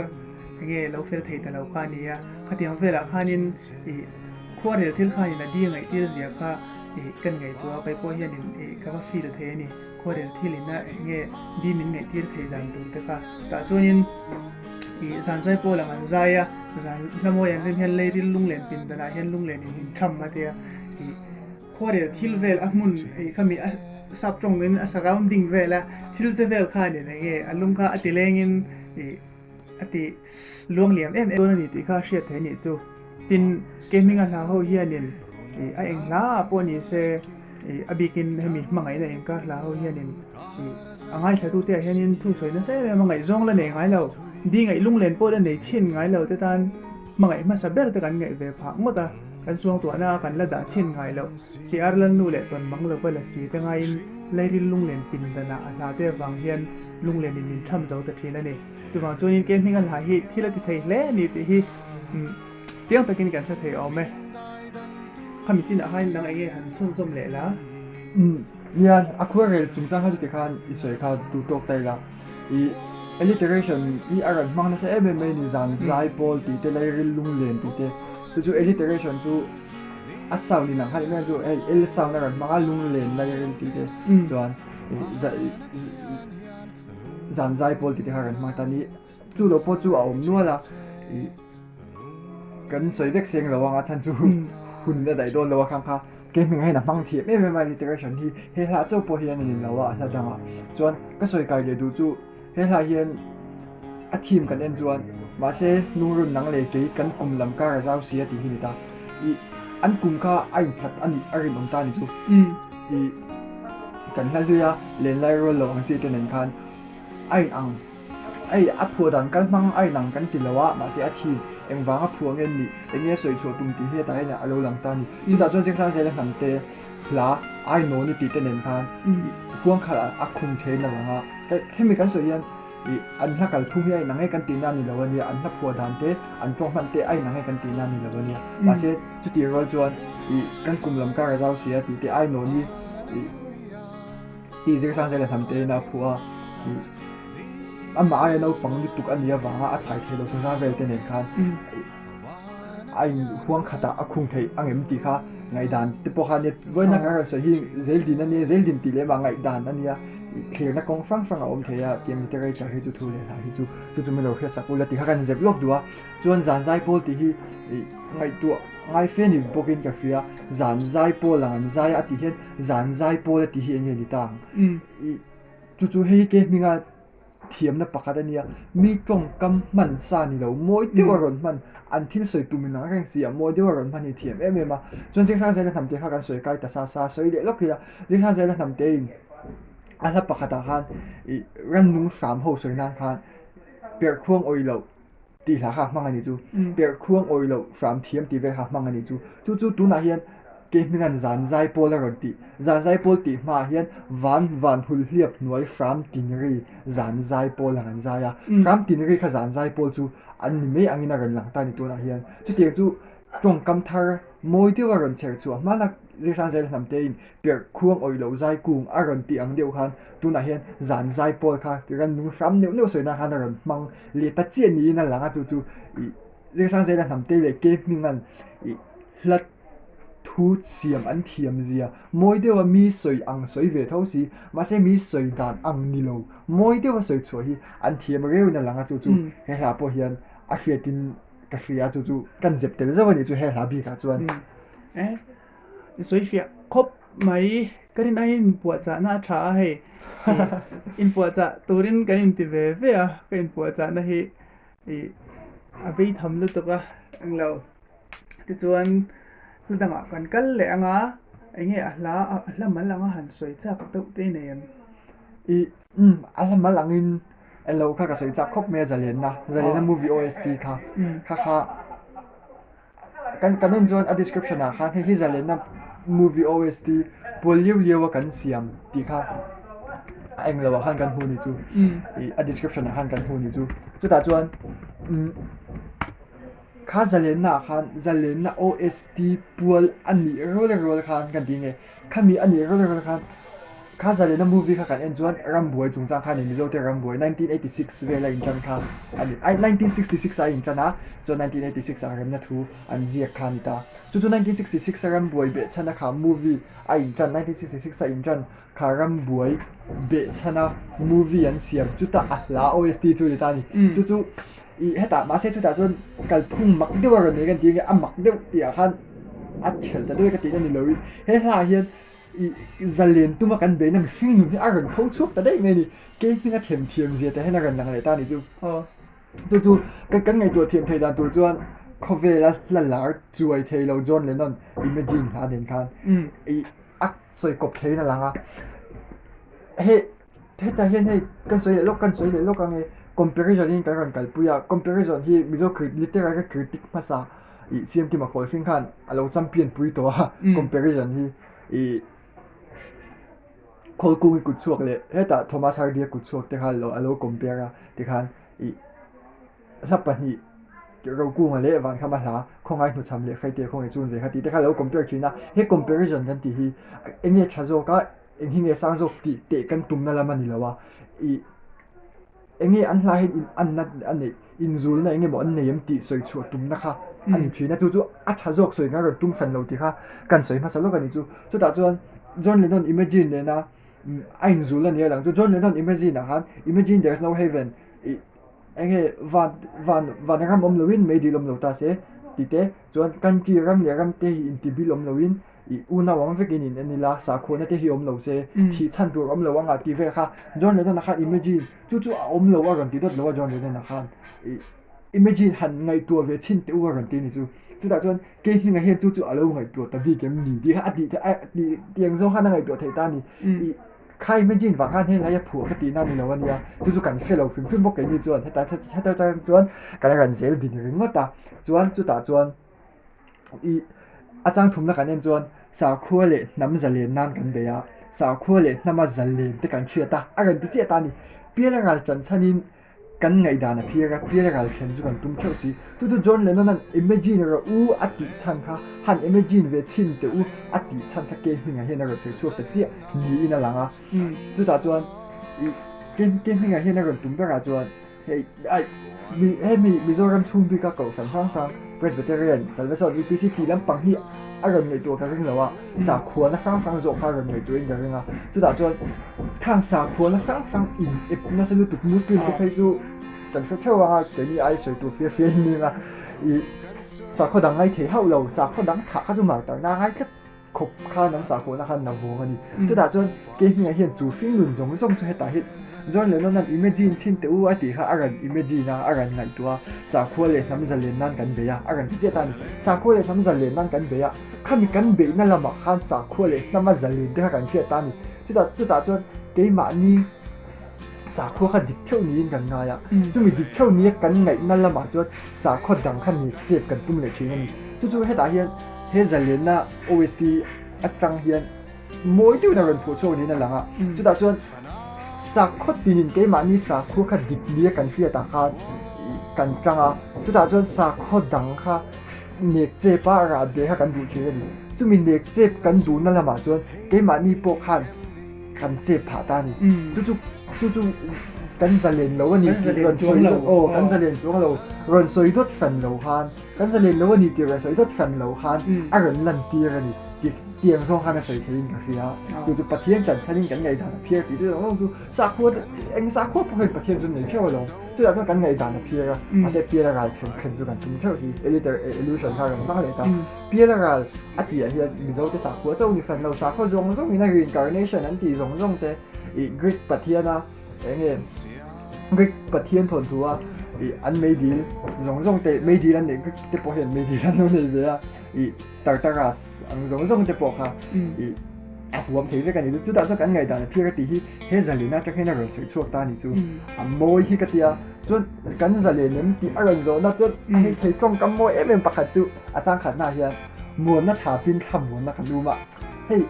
enge lo fel thei ta lo kha a ni a, khatiang velah khanin ih khuarel thil khanin a di a ngaihtir zia kha Ih kan ngaihtuah a, kei pawh hianin ih ka va feel thei a ni. Khuarel thil ina eng nge di min ngaihtir thei dan tur te kha. Tah chuanin ih zan zai pawl ang an zai a, zan hlamawi an rem hian leiril lunglen pindanah hian lunglen in in tham a tia. Ih khuarel thil vel a hmun ih khami a sap tawngin a surrounding vel a thil che vel khanin eng nge a lung kha a ti lengin ih a ti luang liam em em dawn a ni tih kha a hriat theih a nih chu. Tin, ke hminga hla ho hianin ih a eng hla ah pawh ni se ih a bikin hemi hmangaihna inkar hla ho hianin ih a ngaithlatute ah hianin thu sawi nasa em em a ngaihzawng la nei ngai lo, di ngaih lunglen pawh la nei chhin ngai lo te tan hmangaih hmasa ber te kan ngaih ve phah ngawt a, kan suangtuahna a kan la dah chhin ngai loh. CR Lalnu leh tawn mang lova la si te ngaiin Lairil lunglen pindanah a hla te avang hian lunglenin min tham zo ta thin a ni. Chuvang chuanin ke hminga hla hi thil a ti thei hle a ni tih hi chiang takin kan hre thei awm e. Khami chinah khan dang eng nge han chhunzawm leh la? Umm nia, a khua rel chungchang kha chuti khan i sawi kha duh tawk ta ila. I alliteration hi a rawn hmang nasa em em mai ni, zan zai pawl tih te, lairil lunglen tih te. Chu chu alliteration chu a sound inang kha ni mai ang chu, hei L sound a rawn hmang a, lunglen lairil tih te chuan zan zai pawl tih te kha rawn hmang ta ni. Chu lo pawh chu a awm nual a, ih kan sawi vek seng lo ang a chhan chu hun a daih dawn lo a khang kha kei hming hian a hmang thiam em em a alliteration hi he hla chauh pawh hian a ni lo a a hla dangah chuan ka sawi kai leh duh chu he hla hian a theme kan en chuan mahse hnungrun nang leh kei kan kum lam kar a zau si a tih hi ni ta ih an kum kha a inphat a nih a rinawm ta a ni chu ih kan hla hlui a lenlai rual lo ang chi te nen khan a inang. Hei a phuah dan kal hmang a inang kan ti lo a, mahse a thim engvang a phuah nge nih, eng nge sawi chhuah tum tih hi hetah hian a lo lang ta a ni. Chutah chuan Zingsang Zela hnam te hla Ainawni tih te nen khan huang khat a khum theiin a lang a. Hemi kan sawi hian ih an hla kalphung hi a inang e kan tihna a ni lo a nia, an hla phuah dan te, an tawng hman te a inang e kan tihna a ni lo a nia. Mahse chutih rual chuan ih kan kum lam kar a zau si a tih te Ainawni ih. Tih Zirsang Zela hnam te in a phuah a, ih amah aia naupang lutuk a nih avanga a chhai theih loh chungchang vel te nen khan a in huang khatah a khung theih ang em tih kha ngaihdan te pawh kha a nia. Vawiina kan rawn sawi hi zeldin a nia, zeldin tih leh mah ngaihdan a nia, ih thlirna kawng hrang hrang a awm thei a, tiang literature hi chu thu leh hla hi chu chu chu min lo hriatsak ula tih kha kan zep lawk duh a. Chuan zan zai pawl tih hi ih ngaihtuah ngai fe ni bawkin ka hria, zan zai pawl ang an zai a tih hian zan zai pawl a tih hi eng nge ni ta ang? Ih chu chu hei hi ke hminga thiamna pakhat a nia, mi tawngkam hman sa ni lo mawi deuh a rawn hman, an thil sawi tum inang reng si a mawi deuh a rawn hman hi thiam em em a. Chuan Zingsang Zela hnam te kha kan sawi kai ta sa sa, sawi leh lawk ila, Zingsang Zela hnam te in a hla pakhatah khan ih rannung hram ho sawi nan khan perhkhuang awih loh, tih hla kha a hmang a ni chu. Perh khuang awih loh hram thiam tih vel kha a hmang a ni chu. Chu chu tunah hian kei hminga'n zan zai pawl a rawn tih. Zan zai pawl tih hmaah hian van van hul hliap hnuai hram tin ri zan zai pawl ang an zai a. Hram tin ri kha zan zai pawl chu an ni mai angin a rawn lang ta a ni tunah hian. Chutiang chu tawngkam thar mawi deuh a rawn chher chhuah hmana Zirsangzela hnamtein Perh khuang awih loh zai kung a rawn tih ang deuh khan tunah hian zan zai pawl kha rannung hram neuh neuh sawi nan khan a rawn hmang leh ta chiah niin a lang a chu chu ih Zirsangzela hnamte leh ke hminga'n ih hla thu siam an thiam zia mawi deuha mi sawi ang sawi ve tho si mahse mi sawi dan ang ni lo mawi deuha sawi chhuah hi an thiam reuhin a lang a chu chu he hla pawh hian a hriatin ka hria chu chu kan zep tel zauh a nih chu he hla bikah chuan. I sawi fiah khawp mai. Ka rin aiin inpuahchahna a tha a hei. Inpuahchah turin kan inti ve ve a, ka inpuahchahna hi ih a bei tham lutuk a englo. Tichuan hla dangah kan kal leh ang a, eng nge a hla a hla mal anga han sawi chak deuh te i nei em? Ih umm a hla mal angin englo kha ka sawi chak khawp mai a zalenna, zalenna movie OST kha kha kha. Kan kan en chuan a description ah khan hei hi zalenna movie OST pual liau liau a kan siam tih kha a eng lo ah khan kan hmu ni chu ih a description ah khan kan hmu ni chu chutah chuan umm kha zalenna ah khan zalenna OST pual a nih rual rual khan kan ti nge khami a nih rual rual khan. Kha Zalena movie kha kan en chuan rambuai chungchang kha a ni, Mizote rambuai 1986 vela intan kha a ni, ai 1966 a intan a, chuan 1986 ah remna thu an ziak kha a ni ta. Chu chu 1966 a rambuai behchhana kha movie a intan, 1966 a intan kha rambuai behchhana movie an siam chutah a hla OST chu a ni ta a ni. Chu chu ih hetah mahse chutah chuan kalphung mak deuh a rawn nei kan tih ang e, a mak deuh tih ah khan a thelh ta deuh e ka tihna ni loin he hla ah hian Ih, zalen tuma kan beihna mihring nun hi a rawn tho chhuak ta daih mai a ni. Kei hminga them thiam zia te hian a rawn lang leh ta a ni chu. Chu chu kan kan ngaihtuah thiam thei dan tur chuan khawvela hla lar chuai thei lo John Lennon Imagine hla nen khan ih a sawi kawp theiin a lang a. Hei hetah hian hei kan sawi leh lawk kan sawi leh lawk ang e comparison in kan rawn kalpui a, comparison hi Mizo literary critic hmasa ih Siamkima Kawlhring khan a lo champion pui tawh a comparison hi ih Khawlkungi kut chhuak leh hetah Thomas Hardy-a kut chhuak te kha a lo compare a tikhan ih hla pahnih Rokunga leh Vankhama hla khawngai hnuchham leh Hraite khawnge chun ve kha tih te kha a lo compare thin a, he comparison kan tih hi eng nge tha zawk a eng hi nge sang zawk tih teh kan tumna lam a ni lo a ih. Eng nge an hla hian in anna a neih, inzulna eng emaw an nei em tih sawi chhuah tumna kha a ni thin a, chu chu a tha zawk sawi ngai rawn tum hran lo tih kha kan sawi hmasa lawk a ni chu. Chutah chuan John Lennon Imagine nena a inzul a ni a lang chu. John Lennon Imagine ah khan Imagine there's no heaven ih eng nge van van van ram awm loin meidil awm lo ta se tih te chuan country ram leh ram te hi intibil awm loin I unau ang vekin in en ila, sakhuana te hi awm lo se, thih chhan tur awm lo anga tih vel kha John Lennon-a khan imagine chu chu a awm lo a rawn ti dawt lo a John Lennon-a khan i imagine han ngaihtuah ve chhin teh u a rawn ti a ni chu. Chutah chuan kei hmingah hian chu chu a lo ngaihtuah ta bik em ni tih kha a tih a tih tiang zawng khan a ngaihtuah theih ta a ni. I kha imagine vang khan helai a phuah ka tihna a ni lo a nia, chu chu kan hre lo hrim hrim bawk keini chuan heta heta atang chuan kan rawn zel din ringawt a, chuan chutah chuan. Ih, a chang thumna kan en chuan sakhua leh hnam zalen nan kan bei a, sakhua leh hnama zalen te kan hriat a, a rawn ti chiah ta a ni. Piala ral tan chhanin kan ngaihdan a phir a, piala ral thlen chu kan tum theuh si. Chu chu John Lennon-a'n Imagine rawh u a tih chhan kha, han imagine ve chhin teh u a tih chhan kha ke hmingah hian a rawn sawi chhuak ta chiah niin a lang a. Chutah chuan ih, ke hmingah hian a rawn tum berah chuan Hei ai mi hemi Mizoram chhung bika kohhran hrang hrang Presbyterian, Salvation, UPC tih lampang hi a rawn ngaihtuah ka ring lo a, sakhuana hrang hrang zawk kha a rawn ngaihtuahin ka ring a. Chutah chuan khang sakhuana hrang hrang in ep nasa lutuk Muslim te phei chu kan hre theuh ang a, keini ai sawi tur fia fia in ning a, ih sakhaw dang ngai thei hauh lo, sakhaw dang thah kha chu martarna a ngai tlat. Khawp khan an sahkuahna khan na vawng a ni. Chutah chuan kei hmingah hian chu hring nun zawng zawng chu hetah hian John Lennon-a'n imagine chhin teh u a tih kha a rawn imagine a, a rawn ngaihtuah a, sakhua leh hnam zalen nan kan bei a, a rawn ti chiah ta a ni. Sakhua leh hnam zalen nan kan bei a, khami kan beihna lamah khan sakhua leh hnama zalen te kha kan hriat ta a ni. Chutah chutah chuan keimahni sakhua kha dik theuh niin kan ngai a, chumi dik theuh nia kan ngaihna lamah chuan sakhua dang kha nek chep kan tum leh thin a ni. Chu chu hetah hian He zalenna OST atang hian mawi deuhin a rawn phuah chhuak niin a lang a, chutah chuan sakhaw tinin keimahni sakhua kha dik nia kan hriatah khan kan tang a, chutah chuan sakhaw dang kha nek chep a rah ve kha kan duh thin a ni. Chumi nek chep kan duhna lamah chuan keimahni pawh khan kan chep phah ta a ni. Chu chu chu chu kan zalen lo a ni tih rawn sawi dawt aw kan zalen chuang lo rawn sawi dawt hran lo khan. Kan zalen lo a ni tih rawn sawi dawt hran lo khan a rawn lantir a ni tih tiang zawng khan a sawi theiin ka hria. Chu chu Pathian tan chhanin kan ngaihdan a phiar tih te zawng zawng chu sakhua te eng sakhua pawh hian Pathian chu nei theuh alawm. Chutah chuan kan ngaihdan a phiar a, mahse piala ral thlen thlen chu kan tum theuh si. Eliter illusion kha a rawn hmang leh ta. Piala ral a tihah hian Mizo te sakhua chauh ni hran lo, sakhua zawng zawngin a reincarnation an tih zawng zawng te ih Greek Pathiana Eng nge Greek pathian thawnthu a ih an meidil zawng zawng te meidil an neih Greek te pawh hian meidil an lo nei ve a ih Tartarus ang zawng zawng te pawh kha ih a huam thei vek a ni chutah chuan kan ngaihdan a phir a tih hi he zalen atang hian a rawn sawi chhuak ta a ni chu a mawi hi ka tia chuan kan zalen em tih a rawn zawhna chuan hei thei tawngkam mawi em em pakhat chu a changkhatnaah hian muanna thapin thla muanna kan um a hei.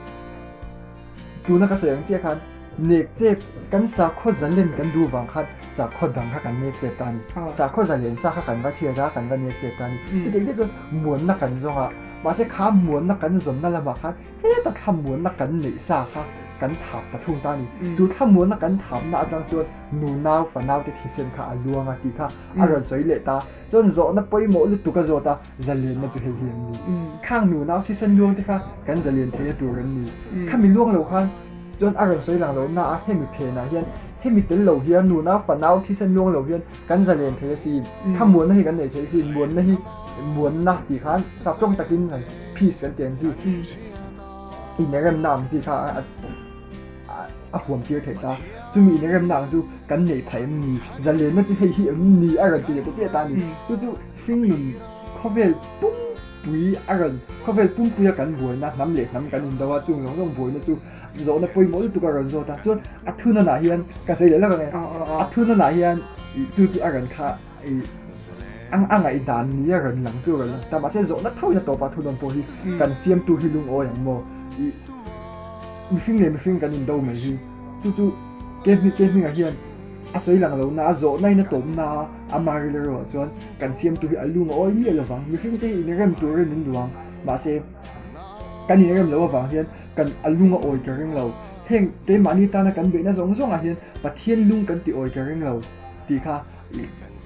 Tuna ka sawi ang chiah khan nek chep kan sakhaw zalen kan duh vang khan sakhaw dang kha kan nek chep ta a ni. Sakhaw zalen sa kha kan va hriat a, kan va nek chep ta a ni. Chutiang chiah chuan muanna kan zawng a, mahse kha muanna kan zawnna lamah khan heta thla muanna kan neih sa kha kan thap ta thung ta a ni. Chu thlamuanna kan thapna atang chuan nunau fanau te thisen kha a luang a tih kha a rawn sawi leh ta. Chuan zawhna pawimawh lutuk a zawt a, zalenna chu hei hi em ni? Khang nunau thisen luang te kha kan zalen theihna tur em ni? Khami luang lo khan chuan a rawn sawi lang lo na a, hemi phenah hian hemi tel lo hian nunau fanau thisen luang lo hian kan zalen thei asin, thlamuanna hi kan nei thei asin, muanna hi muanna tih khan sap tawng takin han peace kan ti ang chi, inremna ang chi kha a huam tir theih ta, chumi inremna ang chu kan neih phah em ni, zalenna chu hei hi em ni a rawn ti leh ta chiah ta a ni, chu chu hringnun khawvel pumpui a rawn khawvel pumpuia kan buaina hnam leh hnam kan indo a chung zawng zawng buaina chu Zawhna pawimawh lutuk a rawn zawt a, chuan a thunanah hian ka sawi leh lawk ang e, a thunanah hian ih chu chu a rawn kha ih a a ngaihdan ni a rawn lang chu a rawn lang ta, mahse zawhna tho in a tawp a thunawn pawh hi kan siamtu hi lungawi ang maw ih mihring leh mihring kan indo mai hi chu chu ke hming ke hmingah hian a sawi lang lo na a zawhna in a tawp na a ama rilru ah chuan kan siamtu hi a lungawi miah lovang mihring te hi inrem turin min duh ang mahse kan inrem loh avang hian Kan a lung a awi ka ring lo. Heng keimahni tana kan beihna zawng zawngah hian Pathian lung kan ti awi ka ring lo tih kha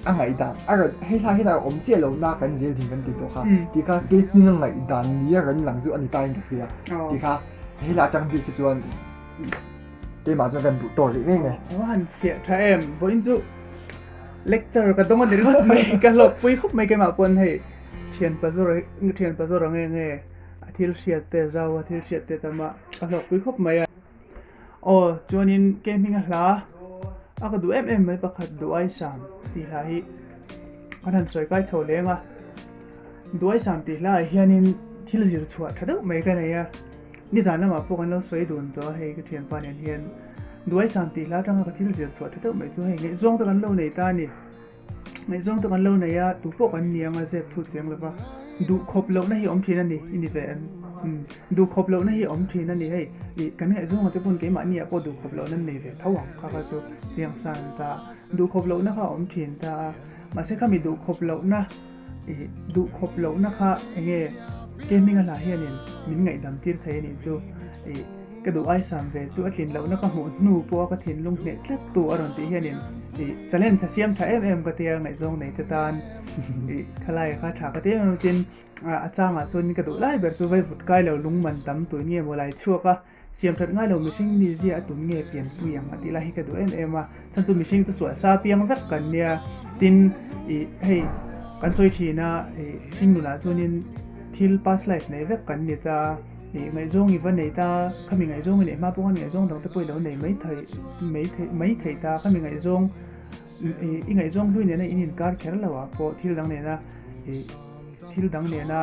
a ngaihdan a rawn hei hla hian a awm chiah lo na kan zel ding kan ti tawh kha tih kha kei hming a ngaihdan ni a rawn lang chu a ni ta in ka hria tih kha hei hla atang bik hi chuan keimah chuan kan duh tawk rih ngei ngei. A va han fiah tha em vawiin chu lecture ka dawng a ni ringawt mai ka hlawkpui khawp mai keimah pawn hei thian pazawr thian pazawr ang nge nge. A thil hriat te zau a thil hriat te tam a ka hlawkpui khawp mai a. Aw chuanin ke hminga hla a ka duh em em mai pakhat Duaisam tih hla hi kan han sawi kai chho leng a. Duaisam tih hla ah hianin thil zir chhuah tha deuh mai ka nei a. Nizan lamah pawh kan lo sawi dun tawh a hei ka thianpa nen hian Duaisam tih hla atanga ka thil zir chhuah tha deuh mai chu hei ngaihzawng te kan lo nei ta a ni. Ngaihzawng te kan lo nei a, tu pawh kan ni anga zep thu chiang lova duh khawp lohna hi awm thin a ni, i ni ve em? Umm, duh khawp lohna hi awm thin a ni hei, ih kan ngaihzawnga te pawn keimahni ah pawh duh khawp lohna an nei ve tho ang kha kha chu chiang san ta, duh khawp lohna kha a awm thin ta a, mahse khami duh khawp lohna ih duh khawp lohna kha enge ke hminga hla hianin min ngaihdam tir thei a nih chu ih. Ka duh aisam ve chu a tlin lohna ka hmuh hnu pawha ka thinlung hneh tlat tu a rawn tih hianin ih challenge a siam tha em em ka tia ngaihzawng nei te tan ih thalai kha tha ka ti em em tin a changah chuan ka duh lai ber chu vaivut kai lo lung man tam tui nge maw lai chhuak a siam that ngai lo mihring mizia a tum nge pianpui ang a tih lai hi ka duh em em a chhan chu mihring chu suah sa piang vek kan nia tin ih hei kan sawi thin a ih hring nunah chuanin thil past life nei vek kan ni ta. Ih ngaihzawng i va nei ta, khami ngaihzawng i neih hma pawh khan ngaihzawng dang te pawh i lo nei mai thei mai thei mai thei ta, khami ngaihzawng ih i ngaihzawng hlui nena in inkar kher lo ah pawh thil dang nena ih thil dang nena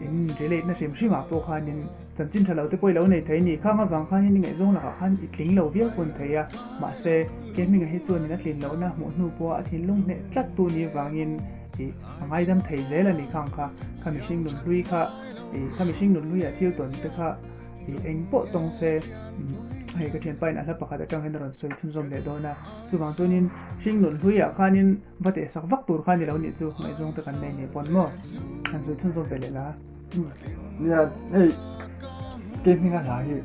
in relate na hrim hrim ah pawh khanin chanchin tha lo te pawh i lo nei thei a ni. Khang avang khanin i ngaihzawng lakah khan i tling lo viau pawn thei a, mahse ke hmingah hi chuanin a tlin lohna hmuh hnu pawha a thinlung hneh tlat tu ni vangin ih a ngaidam thei zel a ni khang kha, khami hringnun hlui kha. Ih kha mihring nun hluiah thil tawn te kha ih eng pawh tawng se hei ka thianpa in a hla pakhat atang hian a rawn sawi chhunzawm leh dawn a, chuvang chuanin hring nun hluiah khanin va teh sak vak tur kha ni lo nih chu ngaihzawng te kan nei nei pawn maw han sawi chhunzawm ve leh la. Nia hei ke hminga hla hi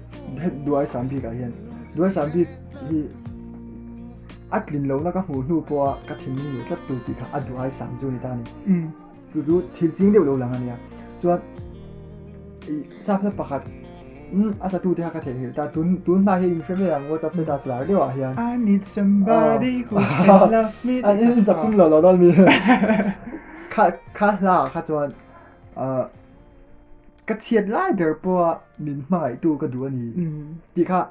hei Duai Sam bik ah hian Duai Sam bik hi a tlin lohna ka hmuh hnu pawha ka thinlung luh tlat tur tih kha a Duai Sam chu a ni ta a ni. Chu chu thil ching deuh lo lang a nia. Chuan ih sap hla pakhat umm a satu te kha ka theihnghilh ta tun tun hma hi in hre mai ang WhatsApp status lar deuh ah hian. I need somebody who can love me An in sak tum lo lo dawn mi. Kha kha hla ah kha chuan ah ka chhiat lai ber pawha min hmangaihtu ka duh a ni tih kha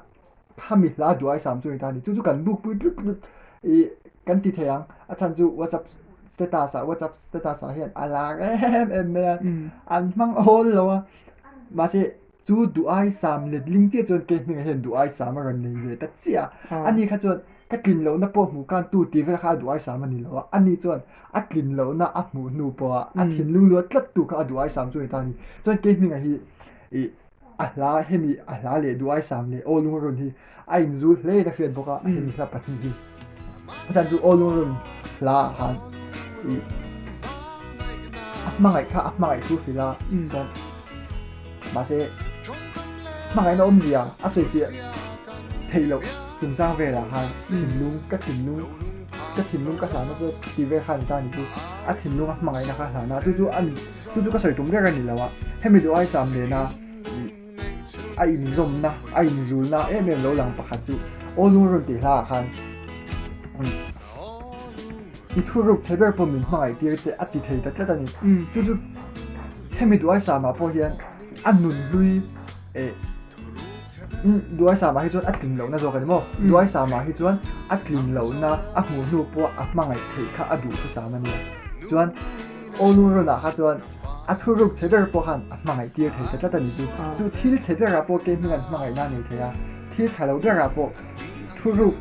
Khami hla duai sam chu ni ta a ni. Chu chu kan buk pui tlut tlut ih kan ti thei ang. A chhan chu WhatsApp status ah WhatsApp status ah hian a lar em em mai a. An hmang awl lo a. Mahse chu duai sam letling chiah chuan kei hmingah hian duai sam a rawn nei ve ta chiah a. Ani kha chuan ka tlin lohna pawh hmuh khan tu tih vel kha a duai sam a ni lo a. Ani chuan a tlin lohna a hmuh hnu pawha a thinlung luat tlat tu kha a duai sam chu a ni ta a ni. Chuan kei hmingah hi ih. A hla hemi a hla leh duai sam leh aw lungrun hi a inzul hle in a hriat bawk a, hemi hla pahnih hi. A chhan chu aw lungrun hla ah khan ih a hmangaih kha a hmangaih thu hrilh a chuan mahse hmangaihna awmzia a sawi fiah. theih loh chungchang velah khan thinlung ka thinlung ka thinlung ka hlahna chu tih vel khan ta ni chu a thinlung a hmangaihna kha hlahna chu chu a chu chu ka sawi tum ber a ni lo a hemi duh ai sam nena a inzawmna a inzulna em em lo lang pakhat chu aw lung rawn tih hla ah khan I thuruk chhe ber pawh min hmangaih tir che a ti thei ta tlat a ni. Chu chu hemi Duaisama pawh hian a nun hlui eh Duaisama hi chuan a tlin lohna zawk a ni maw? Duaisama hi chuan a tlin lohna a hmuh hnu pawh a hmangaih theih kha a duh thusam a nia. Chuan Awlungrunah kha chuan a thuruk chhe ber pawh khan a hmangaih tir thei ta tlat a ni chu. Chu thil chhe berah pawh kei hming an hmangaihna a nei thei a, thil tha lo berah pawh thuruk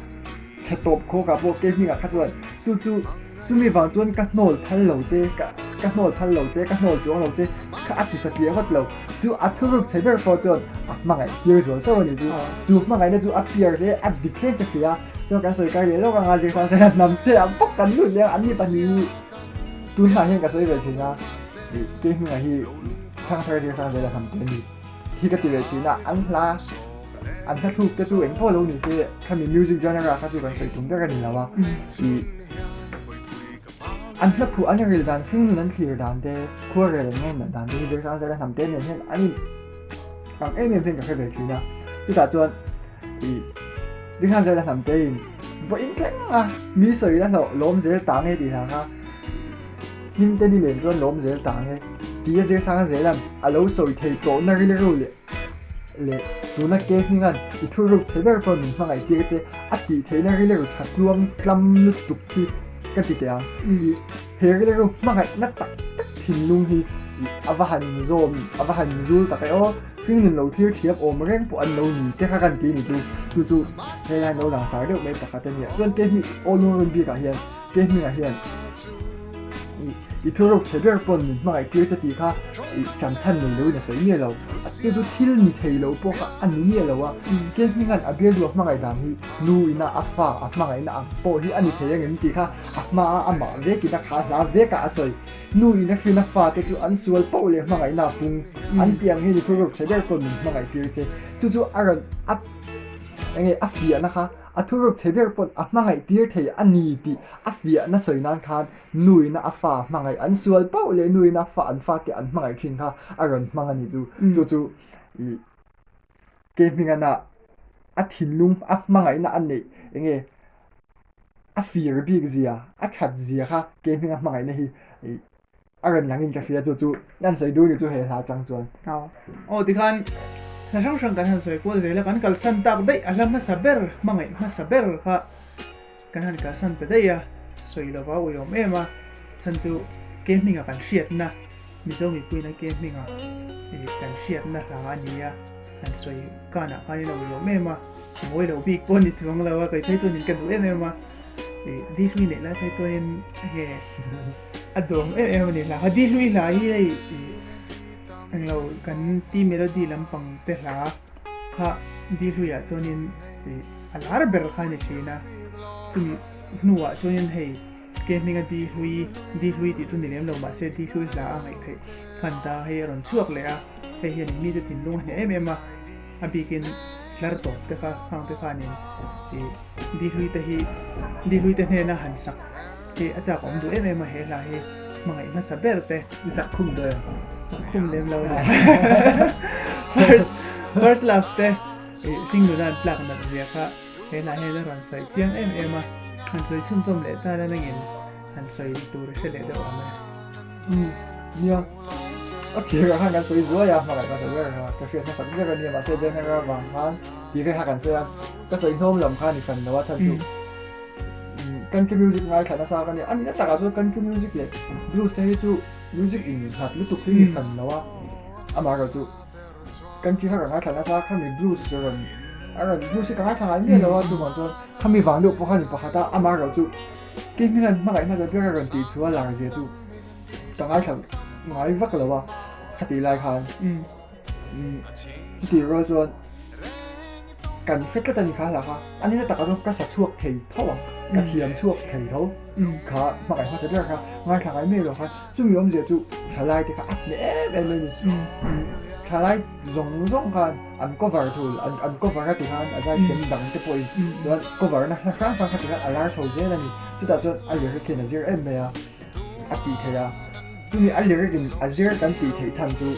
Chhe tawp khawk ah pawh kei hmingah kha chuan chu chu chumi vang chuan ka hnawl phal lo che ka ka hnawl phal lo che ka hnawl chuang lo che kha a ti satliah ngawt lo chu a thuruk chhe ber pawh chuan a hmangaih tir zual sauh a ni chu chu hmangaihna chu a piar hle a dik hle che hria chuan kan sawi kai leh lawk anga zir sang sela hnam te ah bawk kan lut leh a an ni pahnih hi tunah hian ka sawi ve thin a ih kei hmingah hi thangthar zir sang zela hnam te a ni hi ka ti ve thin a an hla An hla thluk te chu eng pawh lo ni se, khami music genre kha chu kan sawi tum ber a ni lo a. Ih, an hla phuh an ril dan, hringnun an thlir dan te, khuarel an ngainat dan te hi Zirsang Zara hnam te nen hian an in ang em em hian ka hre ve thin a. Chutah chuan ih, Zirsang Zara hnam te in vawiin thleng a, mi sawi la hlauh lawm zel ta nge tih hla kha hlim te ni len chuan lawm zel ta nge tih a Zirsang Zela'n a lo sawi thei tawhna rilru leh Leh tuna ke hminga'n i thuruk chhe ber pawh min hmangaih tir che a tih theihna rilru tha tluang tlam lutuk hi ka ti teh ang. I he rilru hmangaihna tak tak thinlung hi a va han zawm a va han zul tak e aw. Hringnun lo thlir thiam awm reng pawh an lo ni te kha kan ti ni chu chu chu helai lo langsar deuh mai pakhat a nia. Chuan ke hming aw lungrun bikah hian ke hmingah hian I i thuruk chhe ber pawn min hmangaih tir che tih kha i tan chhan nei loin a sawi miah lo. Chu chu thil ni thei lo pawh kha a ni miah lo a. Ke hminga'n a bialdu a hmangaih dan hi nu ina a fa a hmangaihna ang pawh hi a ni thei angem tih kha a hmaa amah vekin a kha hla vekah a sawi. Nu ina hrin a fa te chu an sual poh leh hmangaihna a pung an tih ang hi ni thuruk chhe ber pawn min hmangaih tir che. Chu chu a rawn a enge a fiahna kha A thuruk chhe ber pawn a hmangaih tir thei a ni tih a fiahna sawi nan khan nuina a fa hmangaih an sual pauh leh nuina fa an fate an hmangaih thin kha a rawn hmang a ni chu. Chu chu ih ke hmingana a thinlung a hmangaihna a neih enge a fir bik zia a that zia kha ke hminga hmangaihna hi ih A rawn langin ka hria chu chu an sawi duh ni chu he hla atang chuan. Aw tikhan hla hrang hrang kan han sawi kual zel a, kan kalsan tak daih a hla hmasa ber hmangaih hmasa ber kha kan han kalsan ta daih a, sawi lova uiawm em a, chhan chu ke hminga kan hriatna Mizo mipuiin a ke hminga kan hriatna hla a ni a, han sawi kanah khanin a uiawm em a, mawi lo bik pawh a ni chuang lo a, kei phei chuanin ka duh em em a, di hlui neih lai phei chuanin enge A dawng em em a ni hla kha. Di hlui hla hi hei englo kan T melody lampang te hla kha di hluiah chuanin a lar ber kha a ni thin a. Chumi hnuah chuanin hei ke hminga di hlui di hlui tih chu ni lem lo mahse di hlui hla a ngaih theih khan ta hei a rawn chhuak leh a. Hei hian mite thinlung a hneh em em a. A bikin tlar tawp te kha hang te khanin ih di hlui te hi di hlui te hnena han sak hi a chak awm duh em em a he hla hi hmangaih hmasa ber te. I sak khum dawn em? Sak khum lem lo le. First first love te ih hringnuna an tlak nat zia kha he hla hian a rawn sawi chiang em em a, han sawi chhunchawm leh ta la nangin han sawi tur hre leh deuh awm e. Umm nia a thir ah khan kan sawi zuai a hmangaih hmasa ber kha ka hriat hmasak ber a nia mahse Benhar avang khan tih vel kha kan sawi a ka sawi hnawm lam kha ni hran lo a chhan chu country music ngaithla nasa ka nia a nihna takah chuan country music leh blues te hi chu music in hlat lutuk hi ni hran lo a amaherawh chu country kha ka ngaithla nasa khami blues rawn a rawn blues hi ka ngaithla ngai miah lo a chuvang chuan khami vang deuh pawh kha ni pakhat a amaherawh chu Kei hming an hmangaih hmasa ber a rawn tih chu a lar zia chu ka ngaithla ngai vak lo a, khatih lai khan chutih rual chuan Kan hre tlat a ni kha hla kha, a nena takah chuan ka sa chhuak thei tho ang, ka thiam chhuak thei tho kha hmangaih hmasa ber kha ngaithla ngai mai lo khan chumi awmzia chu thalai te kha a hneh em em mai a ni. Thalai zawng zawng khan an cover thul, an cover a ti khan a zaithiam dang te pawhin chuan cover na hla hrang hrang kha ti khan a lar chho zel a ni. Chutah chuan a lyric hian a zir em mai a, a tih theih a. Chumi a lyric in a zir kan tih theih chhan chu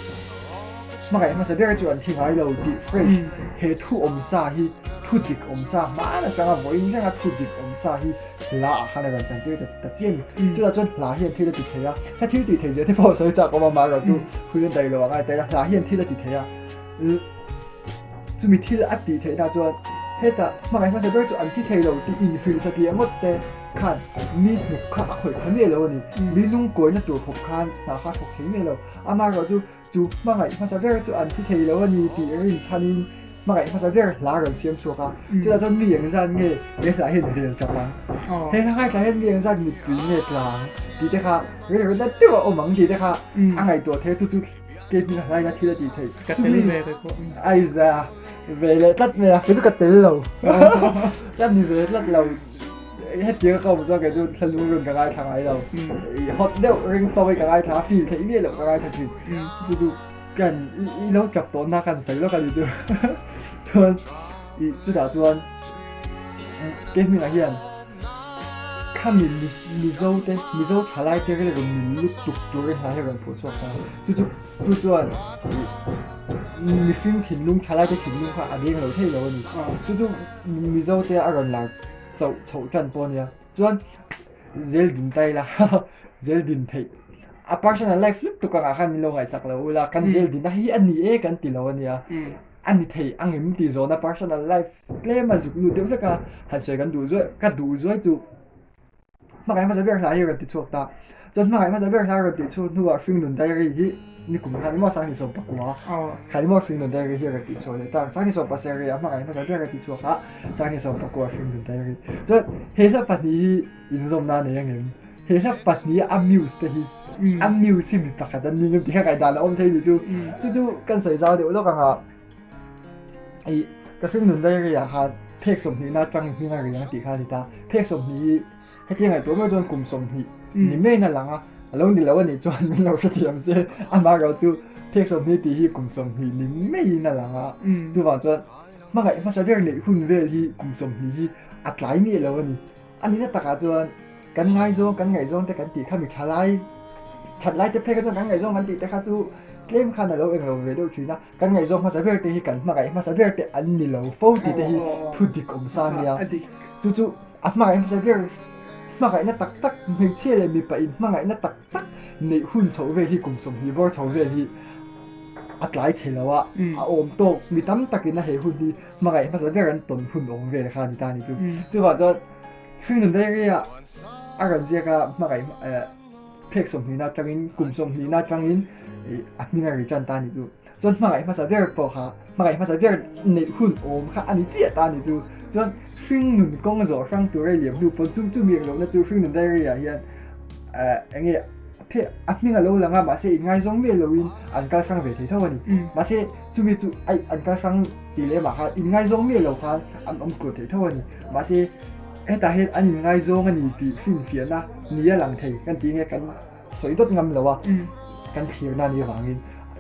hmangaih hmasa ber chu an thi ngai lo tih phrase he thu awm sa hi thu dik awm sa hmaan atanga vawiin thlenga thu dik awm sa hi hla ah khan a rawn chantir ta ta chiah a ni. Chutah chuan hla hian thil a ti thei a, hla thil tih theih zia te pawh sawi chak awm a mahrawh chu hun a daih lo ang a ti a, hla hian thil a ti thei a. Chumi thil a tih theihna chuan hetah hmangaih hmasa ber chu an thi thei lo tih inhrilh satliah ngawt te khan mi hnuk kha a khawih pha miah lo a ni. Mi lungkawina tur khawp khan hna kha a thawk thei miah lo. Amaherawh chu chu hmangaih hmasa ber chu an thi thei lo a ni tih rinchhanin hmangaih hmasa ber hla rawn siam chhuak a. Chutah chuan mi engzat nge he hla hian vel tap ang? He hla ngaithla hian mi engzat mittui nge tla ang? Tih te kha rilru nat deuh a awm ang tih te kha a ngaihtuah thei a chu chu Kei hming a hlaina thil a tih theih. Ka tel ve te pawh. Ai za ve leh tlat mai a, kei chu ka tel lo. Ka ni ve tlat lo. Hetiang ka awm chuan kei chu thla lung run ka ngaithla ngai lo. Hot deuh ring tawk hi ka ngaithla a, feel theih miah loh ka ngaithla thin. Chu chu kan i lo tap tawh na kan sawi lawk a ni chu. Chuan i chutah chuan kei hmingah hian Khami Mizo te, Mizo thalai te rilru min lutuk turin hna hi rawn phuh chhuak ta. Chu chu chu chuan mihring thinlung, thalai te thinlung kha a deng lo thei lo a ni. Chu chu Mizo te a rawn lar chauh chhoh tan pawh a nia. Chuan zel din ta ila, zel din theih a personal life lutuk angah khan min lo ngaihsak lo ula, kan zel dinna hi a ni e kan ti lo a nia. A ni thei angem tih zawhna personal life tlem a zuk lut deuh hlek a, han sawi kan duh zuai, ka duh zuai chu hmangaih hmasa ber hla hi rawn ti chhuak ta. Chuan hmangaih hmasa ber hla rawn tih chhuak hnuah Hringnun Diary hi nikum khan emaw Sanghni 19 khan emaw Hringnun Diary hi rawn tih chhuah leh ta. Sanghni 17 ah hmangaih hmasa ber a ti chhuak a, Sanghni 19 Hringnun Diary. Chuan he hla pahnih hi inzawmna a nei angem? He hla pahnih a muse te hi a muse hi mi pakhat an ni ngem tih kha ngaihdan a awm thei ni chu. Chu chu kan sawi zau deuh lawk ang a. Ih ka hringnun diary ah khan phek 20 na atang hming a riang tih kha a ni ta. Phek 20 hi hetiang ngaihtuah meuh chuan kum 20 ni maiin a lang a, a lo ni lo a nih chuan min lo hrethiam se. Amaherawh chu phek 20 tih hi kum 20 ni maiin a lang a, chuvang chuan hmangaih hmasa ber neih hun vel hi kum 20 hi a tlai miah lo a ni. A nihna takah chuan kan ngaizawng, kan ngaihzawng te kan tih kha mi tha lai, that lai te phei kha chuan kan ngaihzawng kan tih te kha chu tlem khan a lo englo ve deuh thin a. Kan ngaihzawng hmasa ber te hi kan hmangaih hmasa ber te an ni lo fo tih te hi thu dik awm sa nia. Chu chu a hmangaih hmasa ber hmangaihna tak tak hmeichhia leh mipa in hmangaihna tak tak neih hun chhoh vel hi kum 20 bawr chho vel hi a tlai chhe lo a, a awm tawk mi tam takin a he hun hi Hmangaih hmasa ber an tawn hun awm vel kha a ni ta a ni chu. Chuvang chuan Hringnun Diary ah a rawn ziak a, hmangaih phek 20 na atangin kum 20 na atangin a hming a ri tan ta a ni chu. Chuan hmangaih hmasa ber pawh kha hmangaih hmasa ber neih hun awm kha a ni chiah ta a ni chu. Chuan Hringnun kawng zawh hrang tur a liam hnu pawn chu chumi englohna chu Hringnun Diary ah hian eng nge Phe a hming a lo lang a, mahse inngaizawng miah loin an kal hrang ve thei tho a ni. Mahse chumi chu aih an kal hrang tih leh mah khan inngaizawng miah lo khan an awm tur thei tho a ni. Mahse hetah hian an inngaizawng a ni tih finfiahna ni a lang thei kan tih nge kan sawi dawt ngam lo a, kan thlirna a nih avangin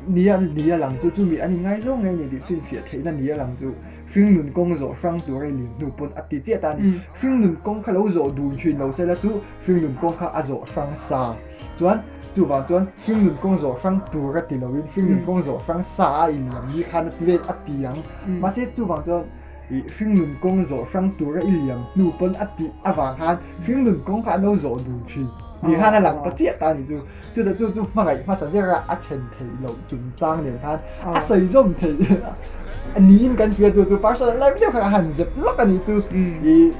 ni a ni a lang chu chumi an inngaizawng ngei a ni tih finfiah theihna ni a lang chu hringnun kawng zawh hrang tur a inlim hnu pawn a ti chiah ta a ni. Hringnun kawng kha lo zawh dun thin lo sela chu Hringnun kawng kha a zawh hrang sa. Chuan, chuvang chuan hringnun kawng zawh hrang tur a ti loin hringnun kawng zawh hrang sa a inlam ni khan a ti vel a ti ang. Mahse, chuvang chuan ih hringnun kawng zawh hrang tur a i liam hnu pawn a tih avang khan hringnun kawng kha an lo zawh dun thin ni khan a lang ta chiah ta a nih chu. Chutah chu chu hmangaih hmasa bera a then theih loh chungchang nen khan a sawi zawm theih niin kan hria chu chu personal life deuh kha a han zep lawk a nih chu. Ih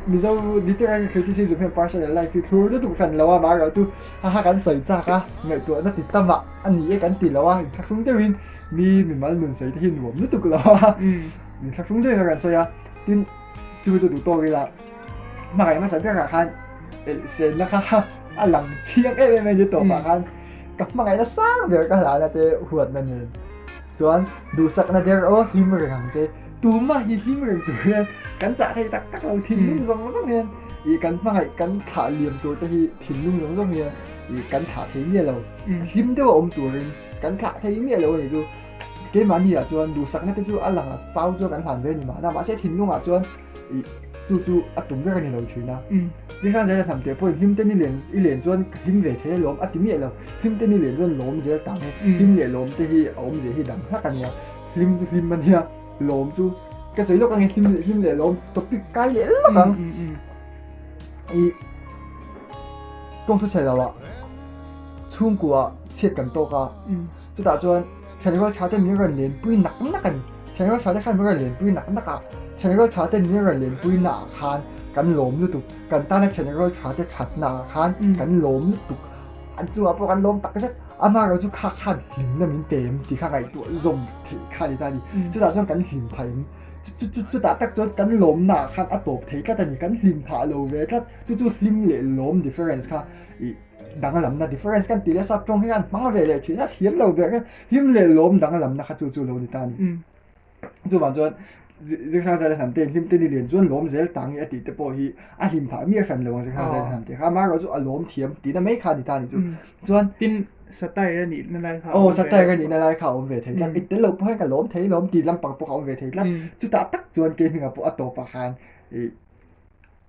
Mizo literary criticism hian personal life hi thlur lutuk hran lo a amaherawh chu ha ha kan sawi chak a ngaihtuahna ti tam ah a ni e kan ti lo a inthlahrung deuhin mi mimal nun sawi te hi nuam lutuk lo a inthlahrung deuhin a rawn sawi a tin chumi chu duh tawk ila hmangaih hmasa berah khan elhsenna kha a lang chiang em em a ni tawpah khan ka hmangaihna sang ber ka hlan a che huatna nen. Chuan duhsakna der aw hlim reng ang che. Tumah hi hlim reng tur hian kan chah thei tak tak lo thinlung zawng zawng hian ih kan hmangaih kan thlah liam tur te hi thinlung zawng zawng hian ih kan thlah thei miah lo. Hlim deuh a awm turin kan thlah thei miah lo a nih chu. Keimahni ah chuan duhsakna te chu a lang a pau chu kan hlan ve a ni mahna mahse thinlungah chuan ih chu chu a tum ber a ni lo thin a. Zingsan zel a hnam teh pawhin hlim ten i len i len chuan ka hlim ve thei alawm a ti miah lo. Hlim ten i len chuan lawm zel tang hi hlim leh lawm te hi a awmzia hi dang hlak a nia. Hlim chu hlim a nia lawm chu ka sawi lawk ang e hlim hlim leh lawm topic kai leh lawk ang. Ih tawng thu chhe lo ah chhungkua chhiat kan tawk a chutah chuan Thianrual tha te min rawn lenpui nak nak a ni. Thianrual tha te khan min rawn lenpui nak nak a, thianrual tha ten min rawn lenpui na ah khan kan lawm lutuk, kan tana thianrual tha te that na ah khan kan lawm lutuk, an chungah pawh kan lawm tak zet, amaherawh chu kha khan hlimna min pe em tih kha ngaihtuah zawm theih kha a ni ta a ni. Chutah chuan kan hlim phah em? Chutah tak chuan kan lawmna ah khan a tawp thei tlat a ni, kan hlim phah lo ve tlat, chu chu hlim leh lawm difference kha ih. Danglamna difference kan tih leh sap tawng hi an hmang ve leh thin a, thiam lo ber hian hlim leh lawm danglamna kha chu chu lo ni ta a ni. Chuvang chuan Zirthar Zaila Hnamte in hlim te ni lian chuan lawm zel tang hi a tih te pawh hi a hlim phah miah hran lo ang Zirthar Zaila Hnamte kha amaherawh chu a lawm thiam tihna mai kha a ni ta a ni chu. Chuan Tin satire a nihna lai kha a Aw awm ve satire a nihna lai kha a awm ve thei tlat. I tel loh pawh hian ka lawm thei lawm tih lampang pawh kha a awm ve thei tlat. Chutah tak chuan kei hmingah pawh a tawpah khan ih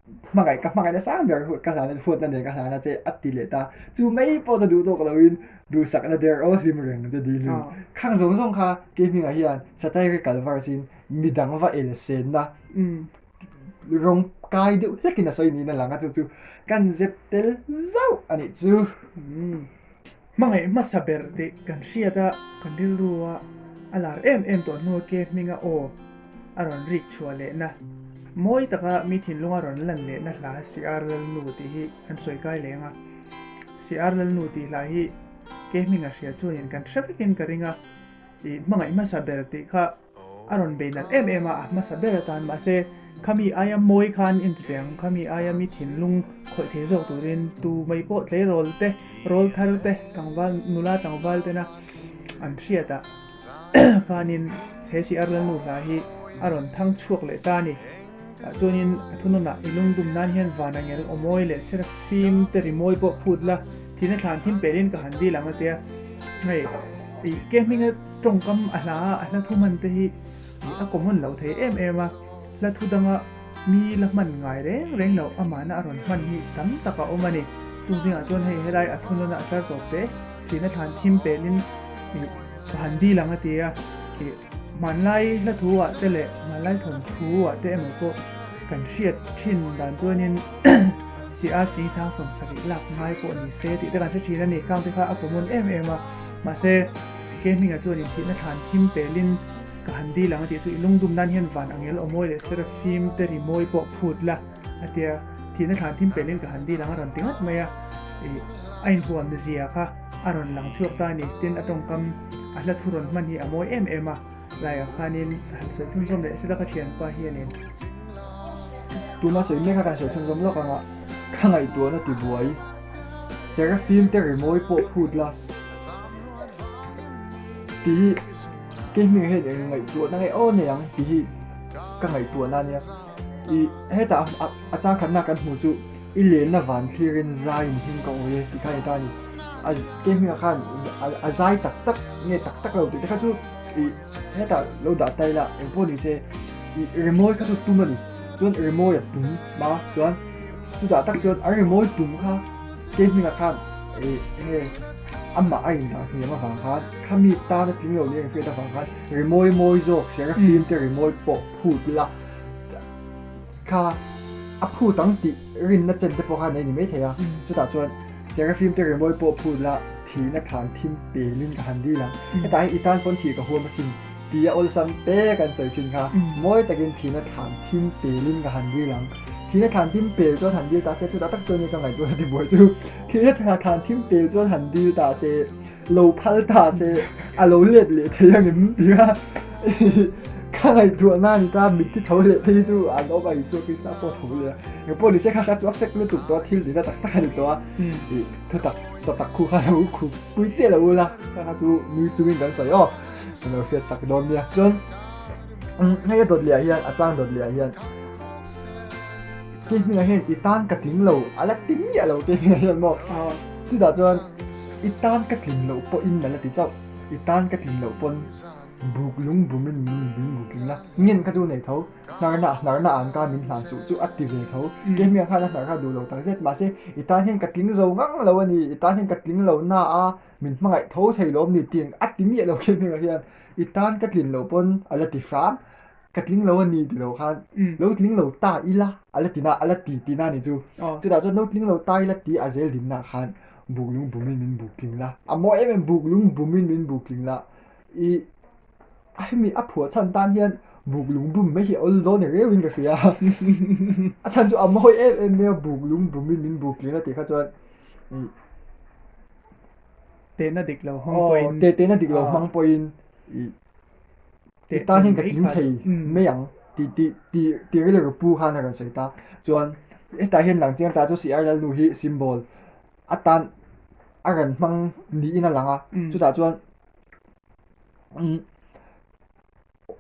Hmangaih ka hmangaih nasa ber ka hlan a huatna nen ka hlan a che a ti leh ta. Chu mai pawh chu duh tawk loin duhsakna der aw hlim reng che dil in. Khang zawng zawng kha kei hmingah hian satire verse in midang va el senna rawng kai deuh hlekin a sawi niin a lang a chu chu kan zep tel zauh a nih chu. Hmangaih hmasa ber tih kan hriat a, kan rilru a a lar em em tawh hnu ke hminga aw a rawn rik chhuah lehna, mawi taka mi thinlunga rawn lan lehna hla CR Lalnu tih hi kan sawi kai leng a. CR Lalnu tih hla hi ke hminga hria chuanin kan hre vekin ka ring a, ih hmangaih hmasa ber tih kha A rawn bei nalh em em a, a hmasa ber atan mahse khami aia mawi khan inti teh ang, khami aia mi thinlung khawih thei zawk turin tu mai pawh tleirawl te, rawl thar te, tlangval, nula tlangval tena an hriat ah khanin he CR Lalnu hla hi a rawn thang chhuak leh ta a ni. Tah chuanin a thununah i lungdum nan hian van angel aw mawi leh serafim te rimawi pawh phut la, thihna thlan thim pelin ka han dil ang a tia. Hei, ih ke hminga tawngkam a hla a, a hla thu hman te hi ih a common lo thei em em a, hla thu danga mi la hman ngai reng reng loh amahna a rawn hman hi tam tak a awm a ni. Chung zingah chuan hei helai a thununa a tlar tawp te, thihna thlan thim pelin ih ka han dil ang a tia, ih. Hmanlai hla thu ah te leh hmanlai thawnthu ah te emaw pawh kan hriat thin dan chuanin CR Sing Sang 70 lak ngai pawh ni se tih te kan hre thin a ni. Khang te kha a common em em a, mahse ke hmingah chuanin thihna thlan thim pelin ka han dil ang a tih chu i lungdum nan hian van angel awmawi leh serafim te rimawi pawh phut la a tia, thihna thlan thim pelin ka han dil ang a rawn ti ngat mai a, ih a inhuam zia kha. A rawn lang chhuak ta a ni. Tin, a tawngkam a hla thu rawn hman hi a mawi em em a, laiah khanin a han sawi chhunzawm leh sela ka thianpa hianin. Tuna sawi mek kha kan sawi chhunzawm lawk ang a, ka ngaihtuahna ti buai. Seraphim te rimawi pawh phut la tih hi kei hmingah hian eng ngaihtuahna nge aw nei ang tih hi ka ngaihtuahna a nia. Ih hetah a changkhatna kan hmuh chu. I lenna van thlirin zai in hlim ka awi e tih kha a ni ta a ni. A ke hmingah khan a zai tak tak nge tak tak lo tih te kha chu ih hetah lo dah ta ila eng pawh ni se ih rimawi kha chu tum a ni. Chuan rimawi a tum a chuan chutah tak chuan a rimawi tum kha ke hmingah khan ih enge amah a indah hniam avang khan khami tana tling lo ni a inhriat avang khan rimawi mawi zawk Seraphim te rimawi pawh phut la. Kha a phut ang tih rinna chen te pawh kha nei ni maithei a, chutah chuan Seraphim te rimawi pawh phut la thihna thlan thim pelin ka han dil ang, hetah hian i tan pawn thih ka huam asin tia awlsam te kan sawi thin kha, mawi takin thihna thlan thim pelin ka han dil ang, thihna thlan thim pel chuan han dil ta se chutah tak chuan ka ngaihtuahna ti buai chu, thihna thlan thim pel chuan han dil ta se, lo phal ta se a lo let leh thei angem tih kha. Ka ngaihtuahna a ni ta, mitthi tho leh phei chu an awm a, Isua Krista pawh a tho leh a. Engpawh ni se kha kha chu a fek lutuk tawh a, thil nihna tak tak a ni tawh a. Ih thutak chaw tak khu kha lo khup pui chiah lo ula, kha kha chu nui chungin kan sawi aw, ka lo hriat sak dawn nia. Chuan hei a dawt leh ah hian a chang dawt leh ah hian Kei hmingah hian i tan ka tling lo, a la ti miah lo kei hmingah hian maw. Chutah chuan i tan ka tling loh pawhin a la ti chauh, i tan ka tling loh pawn. Buk lung bumin min min buk tling la, ngen kha chu nei tho, hnarna hnarna an ka min hlan suh chu a ti ve tho. Kei hmiang khan a hnar kha duh lo tak zet, mahse i tan hian ka tling zo ngang lo a ni, i tan hian ka tling lo na a, min hmangaih tho thei lo awm ni tih a ti miah lo kei hmiangah hian i tan ka tlin loh pawn a la ti hram, ka tling lo a ni ti lo khan lo tling lo ta ila a la ti na a la ti tih na a ni chu. Chutah chuan lo tling lo ta ila tih a zel dinna khan buk lung bumin min buk tling la, a mawi em em buk lung bumin min buk tling la. I hemi a phuah chhan tan hian buk lung bum mai hi a awl dawn ni reuhin ka hria a. A chhan chu a mawi em em mai a buk lung bumin min buk tling a tih kha chuan i Tehna dik lo hmang pawhin Aw tehna dik lo hmang pawhin i i tan hian ka tling thei mai ang tih tih tih tih rilru pu khan a rawn sawi ta. Chuan hetah hian lang chiang ta chu CR Lalnu hi symbol atan a rawn hmang niin a lang a. Chutah chuan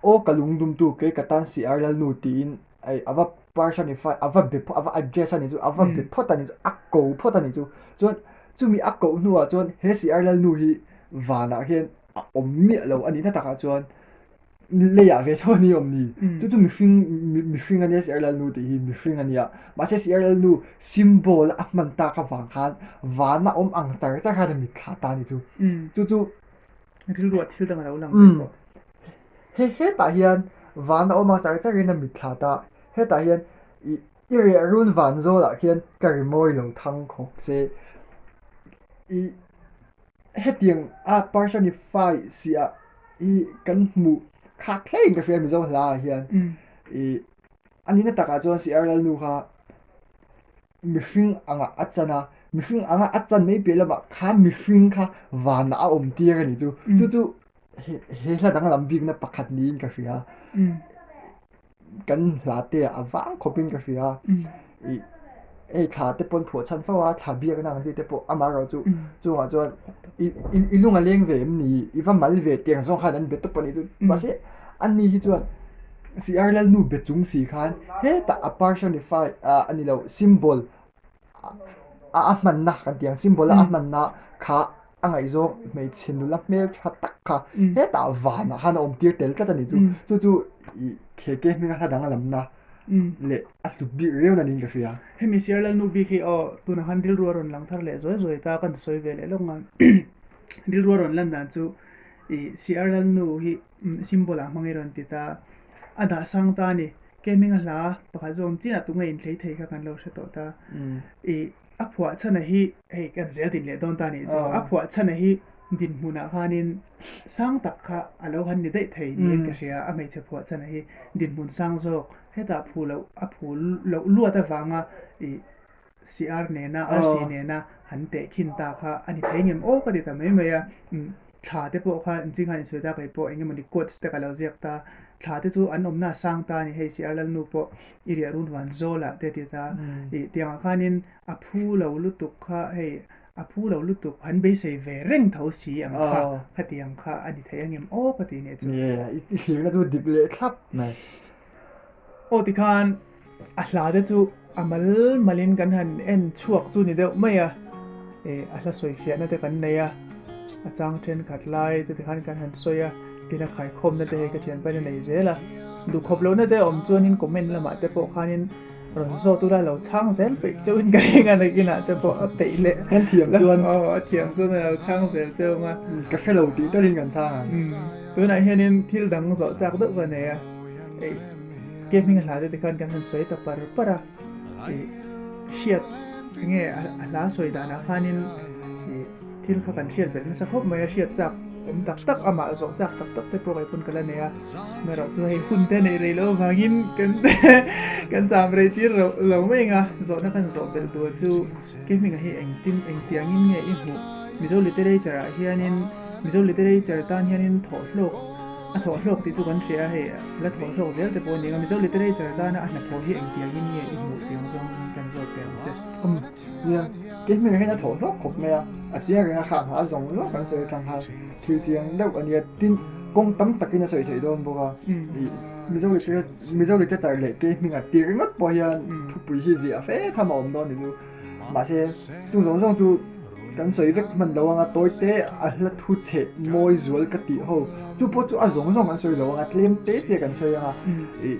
Aw ka lung dumtu kei ka tan si ar lalnu tiin ei a va personify a va be a va address a ni chu a va be phawt a ni chu a ko phawt a ni chu chuan chumi a koh hnuah chuan he si ar lalnu hi vanah hian a awm miah lo a nihna takah chuan leiah ve tho a ni awm ni chu chu mihring mihring a nia si ar lalnu tih hi mihring a nia mahse si ar lalnu symbol a hman tak avang khan vana awm ang char char khan a mitthla ta a ni chu chu chu. Rilruah thil dang a lo lang ve bawk. He hetah hian van a awm a char charin a mitthla ta. Hetah hian i i reh run van zawlah khian ka rimawi lo thang khawp che. I hetiang a personify siah hi kan hmuh khak hlein ka hria Mizo hla ah hian. I a nihna takah chuan CR Lalnu kha mihring angah a chan a, mihring anga a chan mai piah lamah kha mihring kha vanah a awm tir a nih chu. Chu chu he he hla danglam bikna pakhat niin ka hria. Kan hla te a vang khawpin ka hria. Ih hei thla te pawn phuah chhan fo a, thla biakna ang chi te pawh amaherawh chu chungah chuan i i lung a leng ve em ni, i va mal ve tih ang zawng khan an be tawp a nih chu. Mahse ani hi chuan CR Lalnu be chung si khan hetah a personify ah a ni lo symbol a a hmanna kan tih ang symbol a a hmanna kha a ngaihzawng hmeichhe nula hmel tha tak kha hetah vanah khan a awm tir tel tlat a ni chu chu chu ih he ke hminga hla dang a lamna leh a hlut bik riau na niin ka hria. Hemi CR Lalnu bik hi aw tunah khan rilru a rawn lang thar leh zuai zuai ta kan sawi ve leh lawk ang rilru a rawn lan dan chu ih CR Lalnu hi symbol ah hmang i rawn ti ta a dah sang ta a ni Gaming a hla pakhat zawng chinah tunge inthlei thei kha kan lo hre tawh ta ih a phuah chhana hi hei kan zel din leh dawn ta a nih chu a phuah chhana hi dinhmunah khanin sang tak kha a lo han ni daih thei niin ka hria a hmeichhe phuah chhana hi dinhmun sang zawk hetah phu loh a phu loh luat avanga ih CR nena RC nena han teh khin ta kha a ni thei ngem aw ka ti ta mai mai a thla te pawh kha inching khan insawi ta kei pawh eng emawni quotes te ka lo ziak ta thla te chu an awmna a sang ta a ni hei CR Lalnu pawh i riah run huan zawl ah te a ti ta ih tiangah khanin a phu lo lutuk kha hei a phu lo lutuk han beisei ve reng tho si ang kha khatiang kha a ni thei angem aw ka ti nih chu. Ni e, i thlirna chu dik leh thlap mai. Aw tikhan a hla te chu a mal malin kan han en chhuak chu ni deuh mai a, eh a hla sawi fiahna te kan nei a, a chang thenkhat lai te tikhan kan han sawi a, tin a khaikhawmna te hei ka thianpain a nei zel a, duhkhawp lohna te a awm chuanin comment lamah te pawh khanin rawn zawt ula lo chhang zel peih cheuhin ka ring a nakinah te pawh a peih leh Kan thiam chuan aw a thiam chuan a lo chhang zel cheu ang a. Ka hre lo tih talin kan chhang ang. Tunah hianin thil dang zawh chak deuh ka nei a. Ei ke hming a hla te tikhan kan han sawi ta par par a, ih hriat enge a hla sawi danah khanin ih thil kha kan hriat belh nasa khawp mai a, hriat chak awm tak tak amah zawh chak tak tak te pawh kei pawn ka la nei a, amaherawh chu hei hun te neih rei loh avangin kan kan cham rei tir lo lo mai ang a, zawhna kan zawh belh tur chu ke hmingah hi engtin engtiangin nge i hmuh Mizo literature ah hianin Mizo literature tan hianin thawhhlawk. A thawh hlawk tih chu kan hria a, hei la thawh hlawk zel te pawh a ni ang a, Mizo literature tana a hnathawh hi engtiangin nge i hmuh tih ang zawngin kan zawt teh ang che. Umm, nia, kei hming hian a thawh hlawk khawp mai a, a chiang reng a khah hna zawng zawng kan sawi atang khan thil chiang deuh a nia, tin kawng tam takin a sawi theih dawn bawk a, ih Mizo literature Mizo literature leh kei hming a tir ringawt pawh hian thupui hi ziah fe tham a awm dawn ni chu. Mahse, chung zawng zawng chu kan sawi vek hman lo anga tawi te a hla thu chhe mawi zual ka tih ho chu pawh chu a zawng zawng kan sawi lo anga tlem te che kan sawi anga ih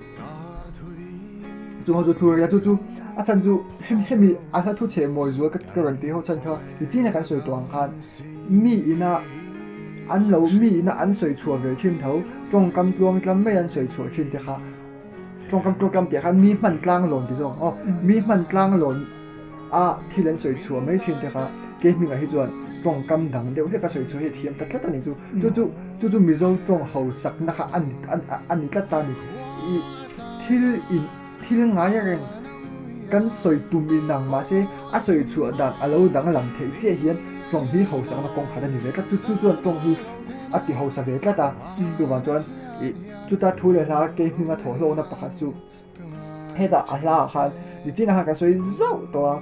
chung ho chu thu ria chu chu a chhan chu hemi a hla thu chhe mawi zual ka ka rawn tih ho chhan kha nichina kan sawi tawh ang khan mi ina an lo mi ina an sawi chhuah ve thin tho tawngkam tluang tlam mai an sawi chhuah thin te kha Tawngkam tawngkam tih ah khan mi hman tlang lawn ti zawk ang aw. Mi hman tlang lawn a thil an sawi chhuah mai thin te kha kei hmingah hi chuan tawngkam dang deuh hlek a sawi chhuah hi a thiam ta tlat a ni chu. Chu chu chu chu Mizo tawng hausakna kha a ni a ni tlat ta a ni. Ih thil in thil ngai reng kan sawi tum in ang mahse a sawi chhuah dan a lo danglam theih chiah hian tawng hi hausakna kawng khat a ni ve tlat. Chu chu chuan tawng hi a ti hausa ve tlat a. Chuvang chuan ih. Chuta thu leh hla kei hminga thawh hlawkna pakhat chu hetah a hla ah khan nichinah khan kan sawi zauh tawh a,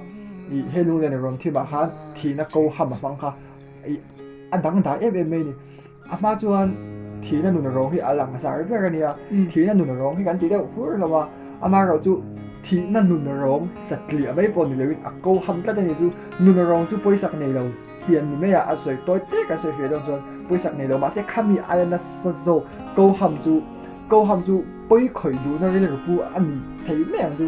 ih he lunglen rawn thimah khan thihna ko ham a hmang kha ih a dangdai em em mai a ni. A hma chuan thihna nun rawng hi a lang zar ber a nia, thihna nun rawng hi kan ti deuh fur lo a, amaherawh chu thihna nun rawng satliah mai pawh ni loin a ko ham tlat a ni chu, nun rawng chu pawisak nei lo. Hi an ni mai a, a sawi tawi tek an sawi feh dawn chuan pawisak nei lo mahse khami aia nasa zawk Koham chu Koham chu pawi khawih duhna rilru pu a ni thei mai ang chu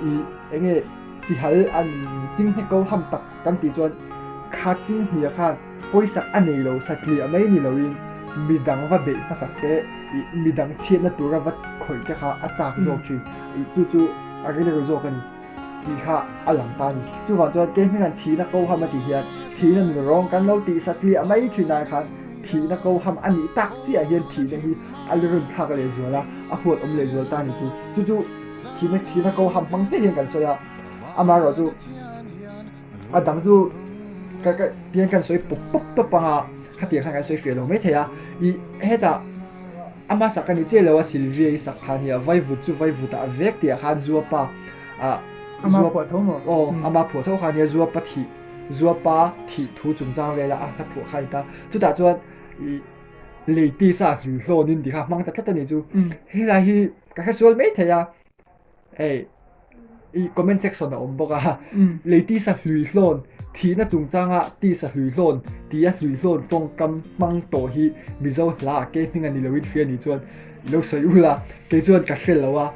ih eng nge sihal an chinghne Koham tak kan tih chuan kha chinghnia khan pawisak a nei lo satliah mai ni loin midang va beih hmasak te ih midang chhiatna tura va khawih te kha a chak zawk thin ih chu chu a rilru zawk a ni. tih kha a lang ta a ni. Chuvang chuan kei hming an thihna ko ham a tih hian thihna nun rawng kan lo tih satliah mai thin ai khan thihna ko ham a nih tak chiah hian thihna hi a la run thlak leh zual a, a huat awm leh zual ta a ni chu. Chu chu thihna thihna ko ham hmang chiah hian kan sawi a, amaherawh chu a dang chu ka ka tiang kan sawi pawp pawp tawp ang a, khatiang khan kan sawi fiah lo maithei a, ih hetah. Ama sak a ni chiah lo a, Sylvia i sak khan hi a vaivut chu vaivut ah vek tih ah khan Zuapa ah Ama phuah tho maw? Aw, ama phuah tho khan hi a Zuapa thih Zuapa thih thu chungchang vela a hla phuah kha a ni ta. Chutah chuan ih lei tisa hlui hlawnin tih kha a hmang ta tlat a ni chu. Helai hi ka hresual maithei a. Hei i comment section a awm bawk a, lei tisa hlui hlawn thihna chungchanga tisa hlui hlawn tia hlui hlawn tawngkam hmang tawh hi Mizo hla ah kei hming a ni loin hria nih chuan lo sawi ul a, kei chuan ka hre lo a,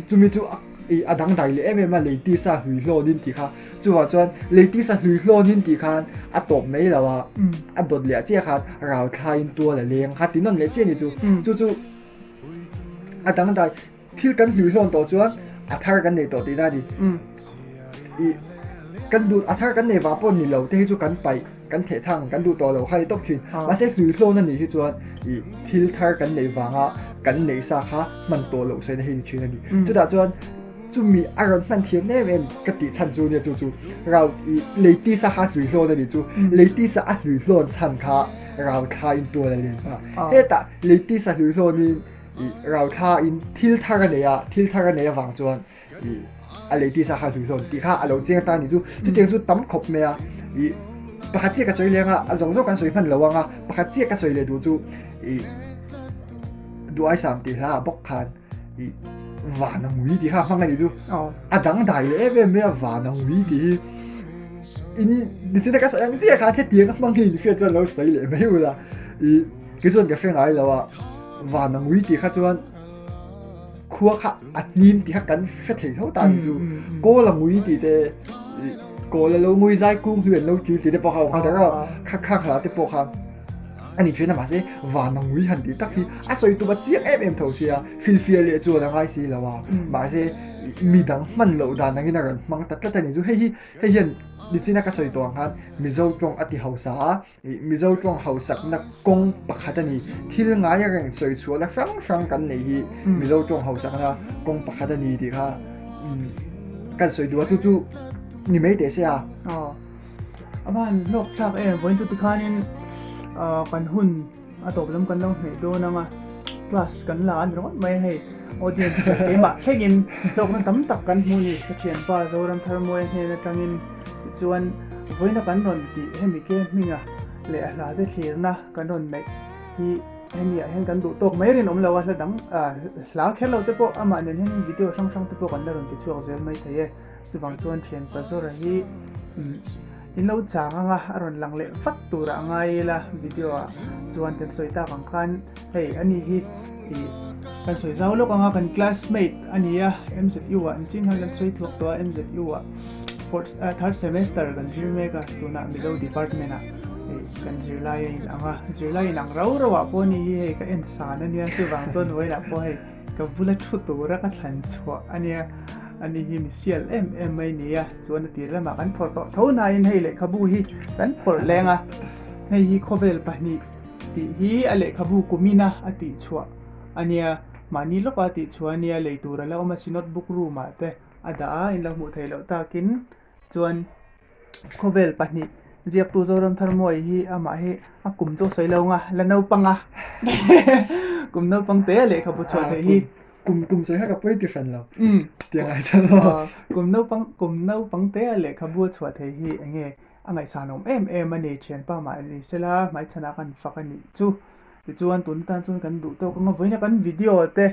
chumi chu a dangdai leh em em a lei tisa hlui hlawnin tih kha, chuvang chuan lei tisa hlui hlawnin tih khan a tawp mai lo a, a dawt leh chiah khan rau thlaiin tual a leng kha ti nawn leh chiah a ni chu, chu chu a dangdai. Thil kan hlui hlawn tawh chuan a thar kan nei tawh tihna a ni. Ih kan duh a thar kan nei vang pawh ni lo te hi chu kan paih kan theh thang kan duh tawh lo kha a ni tawp thin. Mahse hlui hlawn a nih hi chuan ih thil thar kan neih vanga kan neih sa kha hman tawh loh sawi na hi ni thin a ni. Chutah chuan chumi a rawn hman thiam em em ka tih chhan chu nia chu chu rau ih lei tisa kha hlui hlawn a ni chu. Lei tisa a hlui hlawn chhan kha rau thla in tual a len a. Hetah lei tisa hlui hlawnin Ih rauthla in thil thar a nei a, thil thar a nei avang chuan ih a lei tisa kha hlui hlawn tih kha a lo cheng atan ni chu. Chutiang chu tam khawp mai a, ih pakhat chiah ka sawi leng a, a zawng zawng kan sawi hman lo ang a, pakhat chiah ka sawi leh duh chu ih duaisam tih hla ah bawk khan ih van a ngui tih kha a hmang a nih chu. A dangdai leh em em mai a van a ngui tih hi in nichina ka sawi ang chiah khan hetiang a hmang hi in hriat chuan lo sawi leh mai ula ih kei chuan ka hre ngai lo a. Van a ngui tih kha chuan khua kha a hnim tih kha kan hre thei tho ta ni chu. Kawl a ngui tih te kawl a lo ngui zai kung hlui an lo ṭil tih te pawh kha a awm kha ta kha kha hla te pawh kha a ni ṭhin a mahse van a ngui han tih tak hi a sawi tum a chiang em em tho sia filfiah leh chuan a ngai si lo a mahse midang hman loh dan angin a rawn hmang ta tlat a ni chu hei hi hei hian nichina ka sawi tawh ang khan Mizo ṭawng a ti hausa a. Ih Mizo tawng hausakna kawng pakhat a ni. Thil ngaia reng sawi chhuahna hrang hrang kan neih hi Mizo tawng hausakna kawng pakhat a ni tih kha kan sawi duh a, chu chu ni mai teh se a. Aw, a van hlawk thlak em, vawiin chu tikhanin kan hun. a tawp lam kan lo hnaih dawn ang a, class kan la a ni ringawt mai a hei audience leh keimah thlengin hlawkna tam tak kan hmu a ni ka thianpa Zoramtharmawia hnen atangin tichuan vawiina kan rawn tih hemi ke hminga leh a hla te thlirna kan rawn neih hi hemi ah hian kan duh tawk mai rinawm lo a hla dang hla kher lo te pawh amah nen hian video hrang hrang te pawh kan la rawn ti chhuak zel mai thei e. Chuvang chuan thianpa Zora hi in lo chang ang a, a rawn lang leh vat turah a ngai ila video ah chuan kan sawi tak ang khan hei ani hi ih kan sawi zau lawk ang a kan classmate a ni a MZU ah engchin khan kan sawi thuak tawh a MZU ah fourth ah third semester kan zir mek a tunah Mizo department ah hei kan zirlai a inang a zirlai inang rau rau ah pawh ani hi hei ka en san a nia chuvang chuan vawiinah pawh hei Ka bula thu tura ka thlan chhuah a nia, ani hi mi sial em em mai nia, chuan a tir lamah kan phawrh tawh tho nain hei lehkhabu hi kan phawrh leng a, hei hi khawvel pahnih tih hi a lehkhabu kumina a tih chhuah a nia, mahni lawka a tih chhuah a nia, lei tur a la awm a, Synod book room ah te a dah a, in lo hmuh theih loh takin chuan. Khawvel pahnih ziaktu Zoramtharmawii hi amah hi a kum chu a sawi lo ang a, la naupang a kum naupang te a lehkhabu chhuah theih hi. Kum kum sawi kha ka pawi ti hran lo. Tiang ai chuan aw. Kum naupang kum naupang te a lehkhabu a chhuah theih hi eng nge a ngaihsan awm em em a ni thianpa mah ni sela hmaichhanah kan fak a nih chu. Tichuan tun atan chuan kan duh tawk ang a vawiin a kan video te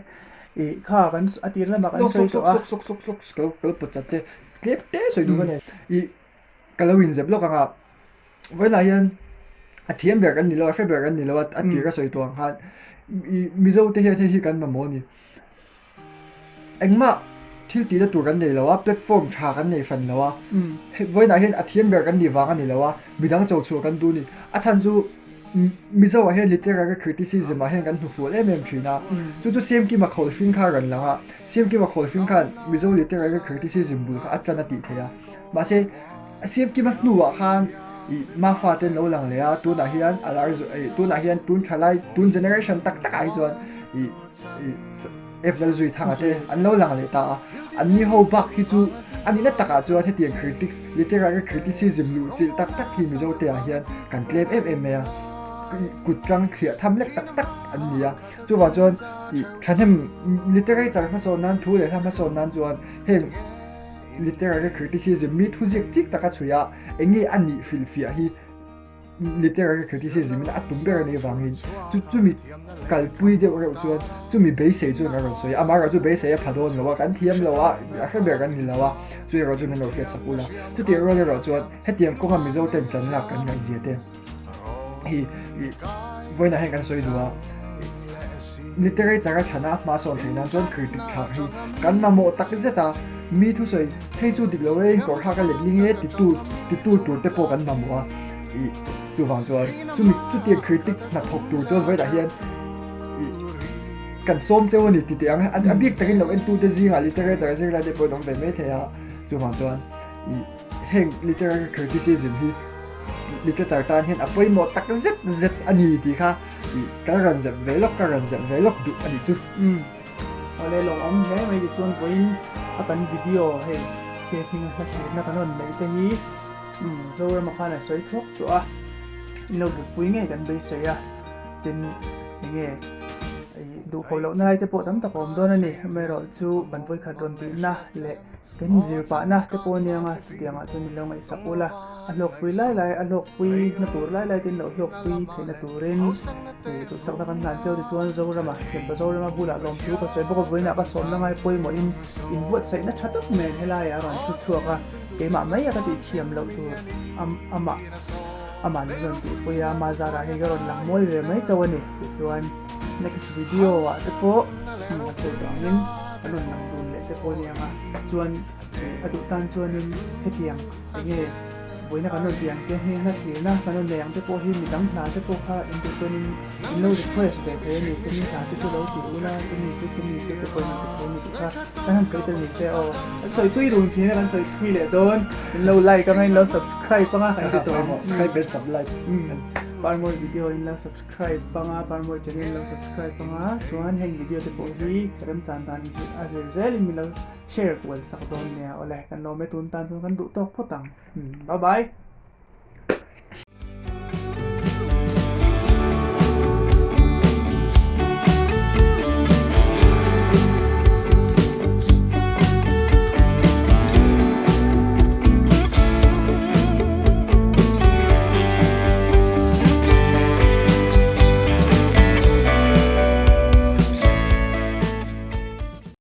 ih kha kan a tir lamah kan sawi tawh a. Sawk sawk sawk sawk sawk ka lo pawt chat che. Tlem te sawi duh ka nei. Ih ka lo inzep lawk ang a, vawiinah hian a thiam ber kan ni lo a, hre ber kan ni lo a, a tir a sawi tawh ang khan ih Mizo te hian hei hi kan mamawh a ni. Engmah thil tihna tur kan nei lo a, platform tha kan nei hran lo a, hei vawiinah hian a thiam ber kan nih vang a ni lo a, midang cho chhuah kan duh a ni. A chhan chu Mizo ah hian literary criticism ah hian kan hnufual em em thin a, chu chu Siamkima Khawlhring kha a rawn lang a, Siamkima Khawlhring khan Mizo literary criticism bul kha a tan a tih theih a, mahse Siamkima hnuah khan ih Mafa te an lo lang leh a, tunah hian a lar zawh ih tunah hian tun thalai tun generation tak takah hi chuan ih ih F Lalzui Thanga te an lo lang leh ta a, anni ho bak hi chu a nihna takah chuan hetiang critics, literary criticism luhchilh tak tak hi Mizo te ah hian kan tlem em em mai a, kut tang thliah tham lek tak tak an ni a, chuvang chuan ih thahnem literature hmasawn nan thu leh hla hmasawn nan chuan heng literary criticism mi thuziak chik taka chhui a eng nge a nih hrilhfiah hi Literary criticism in a tum ber a nih avangin chu chumi kalpui deuh reuh chuan chumi beisei chuan a rawn sawi a, amaherawh chu beisei a pha dawn lo a, kan thiam lo a, a hre ber kan ni lo a, chu erawh chu min lo hriat sak ula. Chutiang rual erawh chuan hetiang kawnga Mizo ten tan lak kan ngaihzia te hi ih vawiinah hian kan sawi duh a. Literature a thana hma sawn theih nan chuan critic thlak hi kan mamawh tak zet a, mi thusawi hei chu dik lo e inkawrh thlak a letling e titu titu tur te pawh kan mamawh a, ih chuvang chuan chumi chutiang critic hnathawk tur chuan vawilah hian ih kan sawm cheu a ni ti teh ang a bik takin lo entute zingah literature zirlai te pawh an awm ve mai thei a, chuvang chuan ih heng literary criticism hi literature tan hian a pawimawh tak zet zet a ni tih kha Ih, ka rawn zep ve lawk, ka rawn zep ve lawk duh a nih chu. Umm, awle lawmawm hle mai tichuan vawiin a kan video hei he hminga hla hrihna kan rawn neih te hi umm Zorama khan a sawi thuak tawh a, in lo bukpui ngei kan beisei a, tin enge ih duhkhawh lohna lai te pawh tam tak a awm dawn a ni, amaherawhchu kan vawikhat rawn tihna leh Kan zir pahna te pawh ania nga chutiangah chuan min lo ngaihsak ula, a hlawkpui lai lai a hlawkpui na tur lai lai te in lo hlawkpui theihna turin ih duhsakna kan hlan cheu tichuan Zorama Thianpa Zorama bulah lawmthu ka sawi bawk a, vawiinah ka sawmna ngai pawimawhin inbuatsaihna tha tak nen helaiah a rawn thu chhuak a, keimah mai a ka tih thiam loh tur amah amah min rawn tihpui a, ama zarah hei ka rawn lang mawi ve mai chauh a ni tichuan next video ah te pawh a sawi tawh angin kan rawn lang dun leh te pawh aniang a chuan a duh tan chuanin hetiang enge vawiina kan rawn tih ang te hming hla thlirna kan rawn nei ang te pawh hi midang hna te pawh kha in duh chuanin in lo request ve thei a ni chumi hna te chu lo ti ula chumi chu chumi chu te pawhin rawn ti thei a ni tih kha kan han sawi tel ni se aw kan sawi tui dun thin a kan sawi thui leh dawn in lo like anga in lo subscribe anga kan ti tawh ang subscribe leh sub like parmawi video in lo subscribe anga parmawi channel lo subscribe anga chuan heng video te pawh hi remchan dan a zir zelin min lo share kual sak dawn nia awle kan lawm e tun tan chuan kan duh tawk phawt ang bye bye.